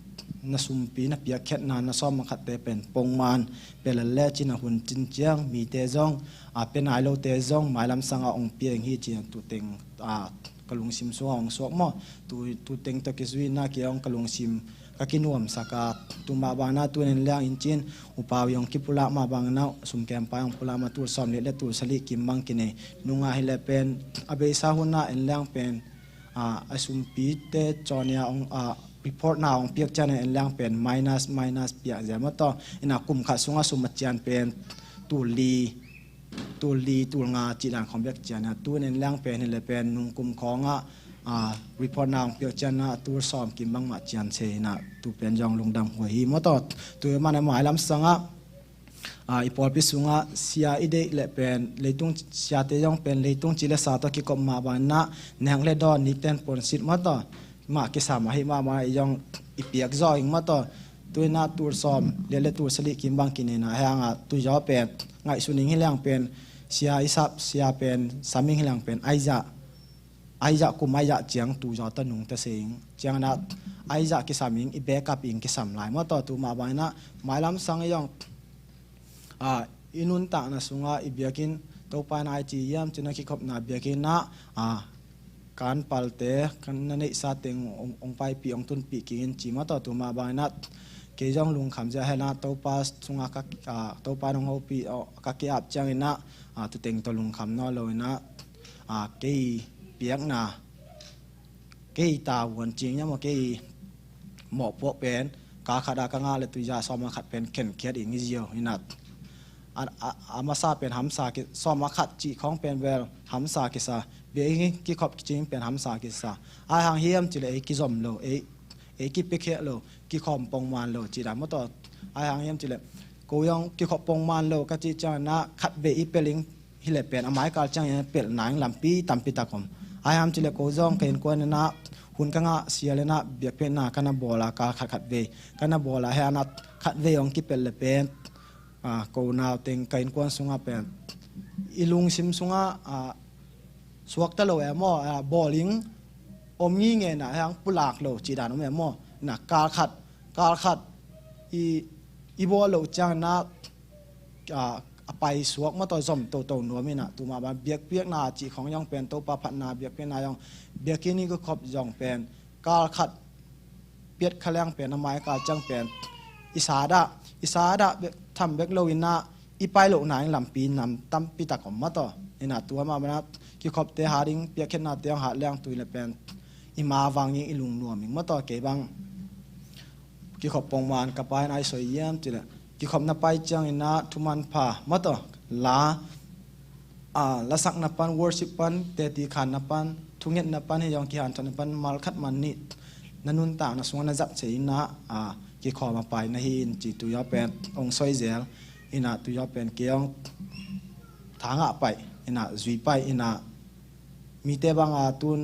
na sumpi na piakkhiatna na sawm a khatte pen pongman pia lel le cih in ah hun cin ciang mite zong, a, pia nai lote zong mailam sangah hong pia ing hi cih in ah tu teng, a, ka lungsim sungah hong suak maw. Tu, tu teng tawh kizui in ah kei hong ka lungsim ka kinuamsak a, tu mah bang in ah tu en liang in cin U Pau i hong kipulak mah bang in ah sum kempai hong pulak mah tul sawm leh le tul sali kim bang kinei nungah hi leh pen a beisa hun ah en liang pen, a, a sumpite cawnia hong, a, report na hong piak ciangin en leng pen minus minus piak zia maw taw. Ina kum khat sungah sum a cian pen tul li, tul li tul nga cih dan khawng bek cian a, tu in en leng pen hi le pen nung kum khawngah, a, report na hong piak cian a tul sawm kim bangmah cian se ina tu pen zong lungdam huai hi maw taw. Tu man a mailam sangah, a, i pawlpi sungah sia i deih le pen leitung siate zong pen leitung ci le sa tawh kikop mah bangin ah neng le dawn nikten ponsit maw taw mah kisam ahi mah bangin i zong i piak zaw ing maw taw. Tu in ah tul sawm liat le tul sagih kim bang kinei na hiang a tu zaw pen ngaihsun ing hi leng pen sia i sap sia pen sam ing hi leng pen aizah aizah kum aizah ciang tu zaw ta nung ta se ing ciang in ah aizah kisam ing i backup ing kisam lai maw taw. Tu mah bangin ah mailam sang i zong, a, i nuntakna sungah i biakinn Topa in a i ci hiam cin a kikhopna biakinn ah, a, kan palte kan na neihsa teng ong, ong paipih ong tunpih kik in ci maw taw. Tu mah bangin ah kei zong lungkham zia hen ah Topa sungah ka, a, Topa in ong hopih, a, ka ki-ap ciangin ah, a, tu teng tawh lungkham nawn lo in ah, a, kei piakna kei tavuan cing hiam aw kei mawhpuak pen kal khat a ka ngah le tu zaw sawm a khat pen khenkhiat ing hi ziau hi na. A, a, a masa pen hamsa ki sawm a khat cih khawng pen bel hamsa kisa bia ing kikhop cing pen hamsa kisa. Ai hang hiam cih le ei kizom lo ei, ei kipiakhiat lo kikhawm pongman lo cih dan maw taw. Ai hang hiam cih le ko zong kikhop pongman lo ka cih ciang na khat ve i pel ing hi le pen a maikal ciangin pelh na ing lampi tampi tak om. Ai ham cih le ko zong ka innkuan in ah hun ka ngah sia le na biakpiakna ka na bawl a kal khat khat vei ka na bawl a hiang ah khat vei hong kipelh le pen, a, ko nau teng ka innkuan sungah pen i lungsim sungah, a, suakta lo e maw, a, bawl ing om ngingei na hiang pulak lo cih dan om e maw. Na kal khat kal khat i, i bawl lo ciang na, a, a paisuak maw taw zom toto nuam in ah tu mah bang biakpiakna cih khawng zong pen Topa phatna biakpiakna zong biakinn i kikhop zong pen kal khat piat kha leng pen a maikal ciang pen i sadah i sadah bek tham bek lo in ah i pai lohna in lampi nam tampi tak om maw taw. In ah tu mah bang ah kikhopte hat ding piakkhiatnate hong hat leng tu le pen i ma vang in i lungnuam ing maw taw. Kei bang kikhop pongman ka pa in a i soi hiam cih le kikhopna pai ciangin ah thuman pha maw taw la, a, lasakna pan worship pan teti khanna pan thungetna pan hi zong kihanthawnna pan mal khat man nih na nuntakna sungah na zat se in ah, a, kikhawm a pai na hi in ci tu zaw pen ong soi zel in ah tu zaw pen kei ong thangah pai in ah zui pai in ah mite bang a tun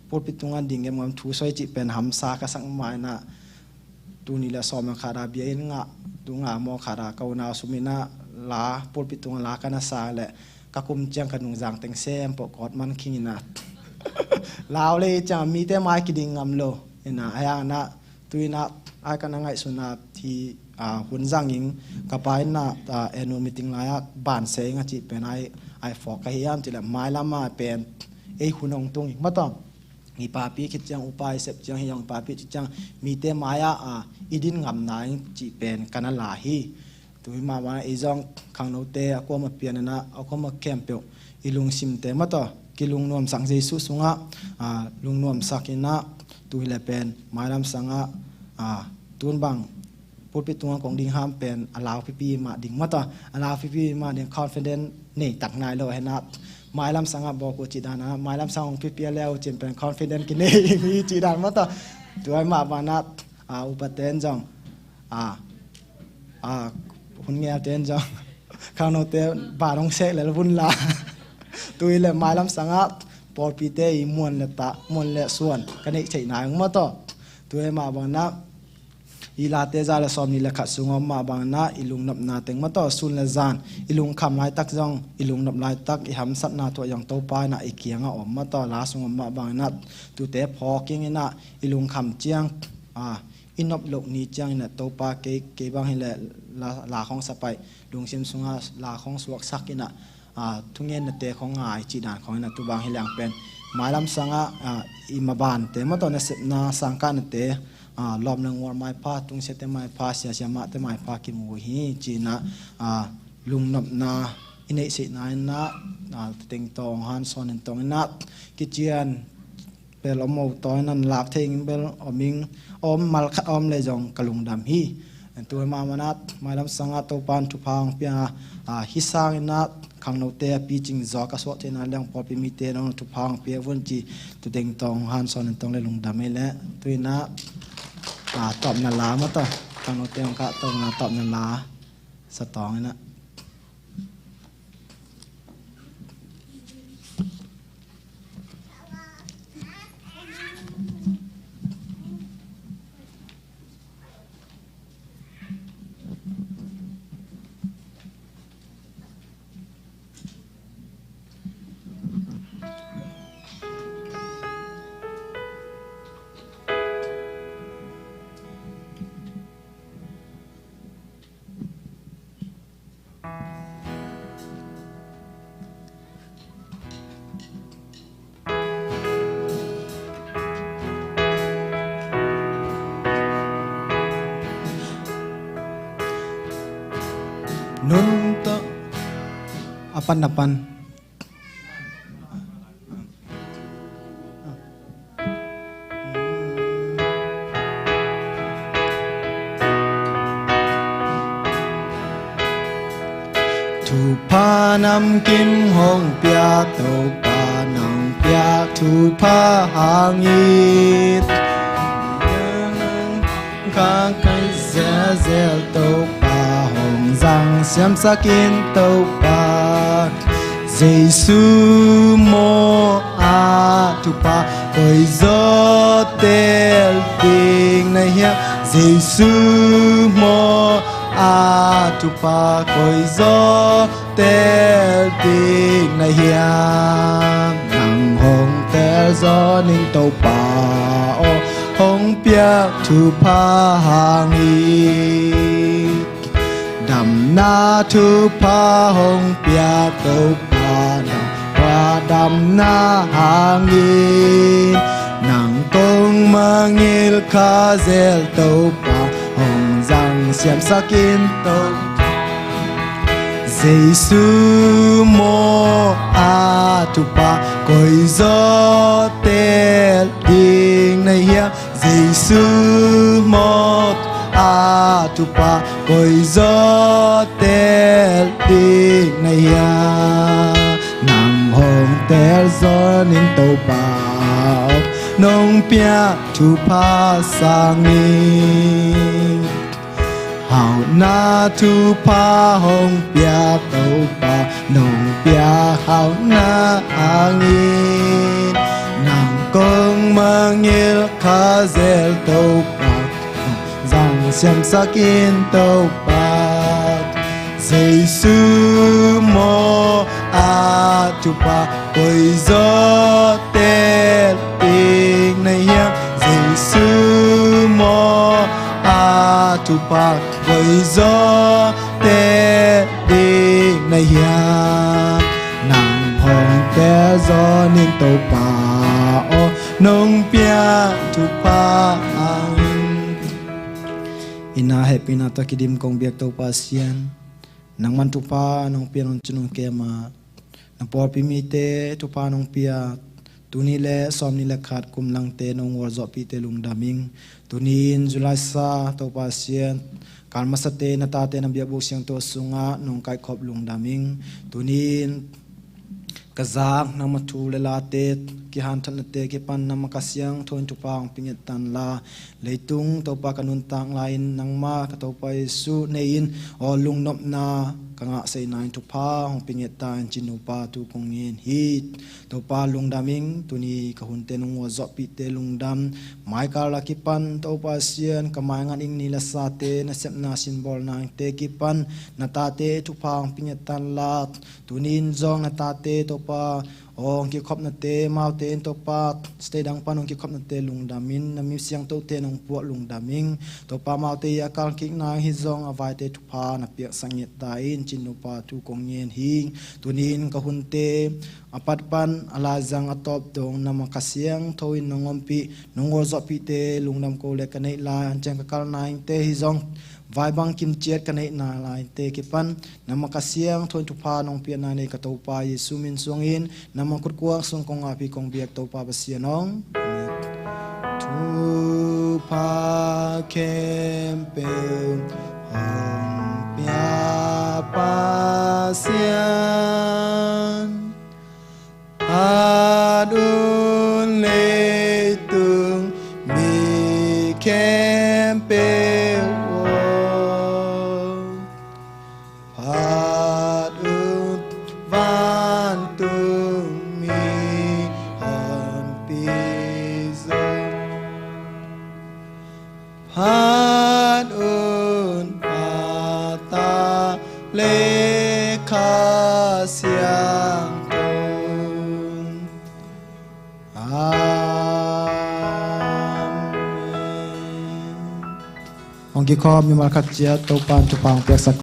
pulpit tungah ding gemgam thu soi cih pen hamsa ka sak mah in ah tuni le sawm a khat a bia in ngah tu ngah maw khat a ka unau sum in ah la pulpit tungah la ka na sa le ka kum ciang ka nungzang teng sem pawh kawt man khing in ah lau le i ciang mite mai kiding ngam lo in ah a hiang in ah tu in ah ai ka na ngaihsun ah hi, a, hun zang ing ka pa in ah, a, annual meeting lai ah ban se ing a cih pen ai, ai fawk ka hi hiam cih le mailam ah pen ei hun hong tung ing maw taw. I papi khit ciang upa i sep ciang hi zong i papi khit ciang mite mai ah, a, i din ngam na ing cih pen ka na la hi. Tu hi mah bang ah ei zong khangnote a kuam a pian in ah a kuam a khempeuh i lungsimte maw taw kilungnuamsak Jesuh sungah, a, lungnuamsak in ah tu hi le pen mailam sangah, a, tun bang pulpit tungah kong ding ham pen a lau pipi mah ding maw taw a lau pipi mah ding confident nei tak nai lo hen ah mailam sangah bawk uh cih dan ah mailam sang hong pipi a le uh cin pen confident kinei ding hi cih dan maw taw. Tu hi mah bang ah, a, upaten zong, a, a, hun ngelte in zong khangnote ban hong sek lel vun la. Tu hi le mailam sangah pawlpite i muan le ta muan le suan ka neih theih na ing maw taw. Tu hi mah bang ah i Late za le sawm nih le khat sung om mah bang ah i lungnopna teng maw taw sun le zan i lungkham laitak zong i lungnop laitak i hamsatna tuah zong Topa in ah i kiangah om maw taw la sung om mah bang ah tute phawk ing in ah i lungkham ciang, a, i nop loh ni ciangin ah Topa kei, kei bang hi le la, la khawng sa paih lungsim sungah la khawng suaksak in ah, a, thungennate khawng ngai cih dan khawng in ah tu bang hi leng pen mailam sangah, a, i mabante maw taw nasepna sangkahnate, a, lawm le ngual maipha tungsiate maipha siasia mahte maipha kimu hi cih in ah, a, lungnopna i neihsehna in ah, a, teng tawng hansawn in tawng in ah kician bel om o, tawi nan lak thei ing bel om ing, om mal khat om le zong ka lungdam hi. Tu mah manat mailam sangah Topan thupha hong pia, a, hi sangin ah khangnote a picing zaw ka suah theihna leng pawlpi mite nong thupha hong pia vun ci tu teng tawng hansawn in tawng le lungdam ei le. Tu in ah, a, tawpna la mah tawh khangnote hong kah tawpna, tawpna la sa tawng in ah. Nun tawh a pan na pan. Thupha namkim hong pia Topa, nang piak thupha hangin kha kai zelzel Topa, hong zang siamsak in Topa. Jesu maw a thupha koi zaw tel ding na hiam? Jesu maw a thupha koi zaw tel ding na hiam? Nang hong tel zaw ning Topa aw, hong piak thupha hangin. Damna thupha hong piak Topa, nang hua damna hangin. Nang kong mangngilh kha zel Topa, hong zang siamsak in Topa. Jesu maw a thupha koi zaw tel ding na hiam? Jesu maw a thupha koi zaw tel ding na hiam? Nang hong tel zaw ning Topa aw, nong piak thupha sangin. Hauhna thupha hong piak Topa, nong piak hauhna hangin. Nang kong mangngilh kha zel Topa, zang siamsak in Topa. Jesu maw a thupha koi zaw tel ding na hiam? Jesu maw a thupha koi zaw tel ding na hiam? Nang hong tel zaw ning Topa aw, nong piak thupha hangin. Inn ah hehpihna tawh kidim kong biak Topa Pasian, nangman thupha nong pia nong cin nong kem a, na pawlpi mite thupha nong pia, tuni le sawmnih le khat kum langte nong gualzawhpihte lungdam ing. Tuni in July sa Topa Pasian, kal masate na tate na biakbuk siangtho sungah nong kaihkhop lungdam ing. Tuni in ka zak nangma thu le late, kihanthawnate kipan nangma Kha Siangtho in thupha hong pia nget ta in la, leitung Topa ka nuntak lai-in nangma ka Topa Jesu nei-in aw lungnopna ka ngahsakna in thupha hong pia nget ta in ci-in nupa thu kong ngen hi. Topa lungdam ing, tuni ka hunte nong gualzawhpihte lungdam. Maikal a kipan Topa Pasian, ka maingat ing ni le sate, nasepna sinbawlna ingte kipan na tate thupha hong pia nget ta in la, tuni in zong na tate Topa aw hong kikhopnate, amaute in Topa state dang pan hong kikhopnate lungdam in, na mi siangthote nong puah lungdam ing. Topa amaute i a kalkikna hi zong a vaite thupha na piaksak nget ta in ci-in nupa thu kong ngen hi. Tuni in ka hunte a pat pan a laizang a tawp dong nangma Kha Siangtho in nong ompih, nong gualzawhpihte lungdam ko le ka neih lai, hanciam ka kalna ingte hi zong Vai bangkim ciat ka neihna laite kipan nangmah Kha Siangtho in thupha nong piakna nei ka Topa Jesu min suangin nangmah khutkuang sung kong ap hi, kong biak Topa Pasian aw. Thupha khempeuh hong pia Pasian, phat un leitung mi khempeuh aw, phat un vantung mi honpi zong, phat un Pate le Kha Siangtho. Amen. Hong kikhop mimal khat ciat Topa'n thupha hong piaksak.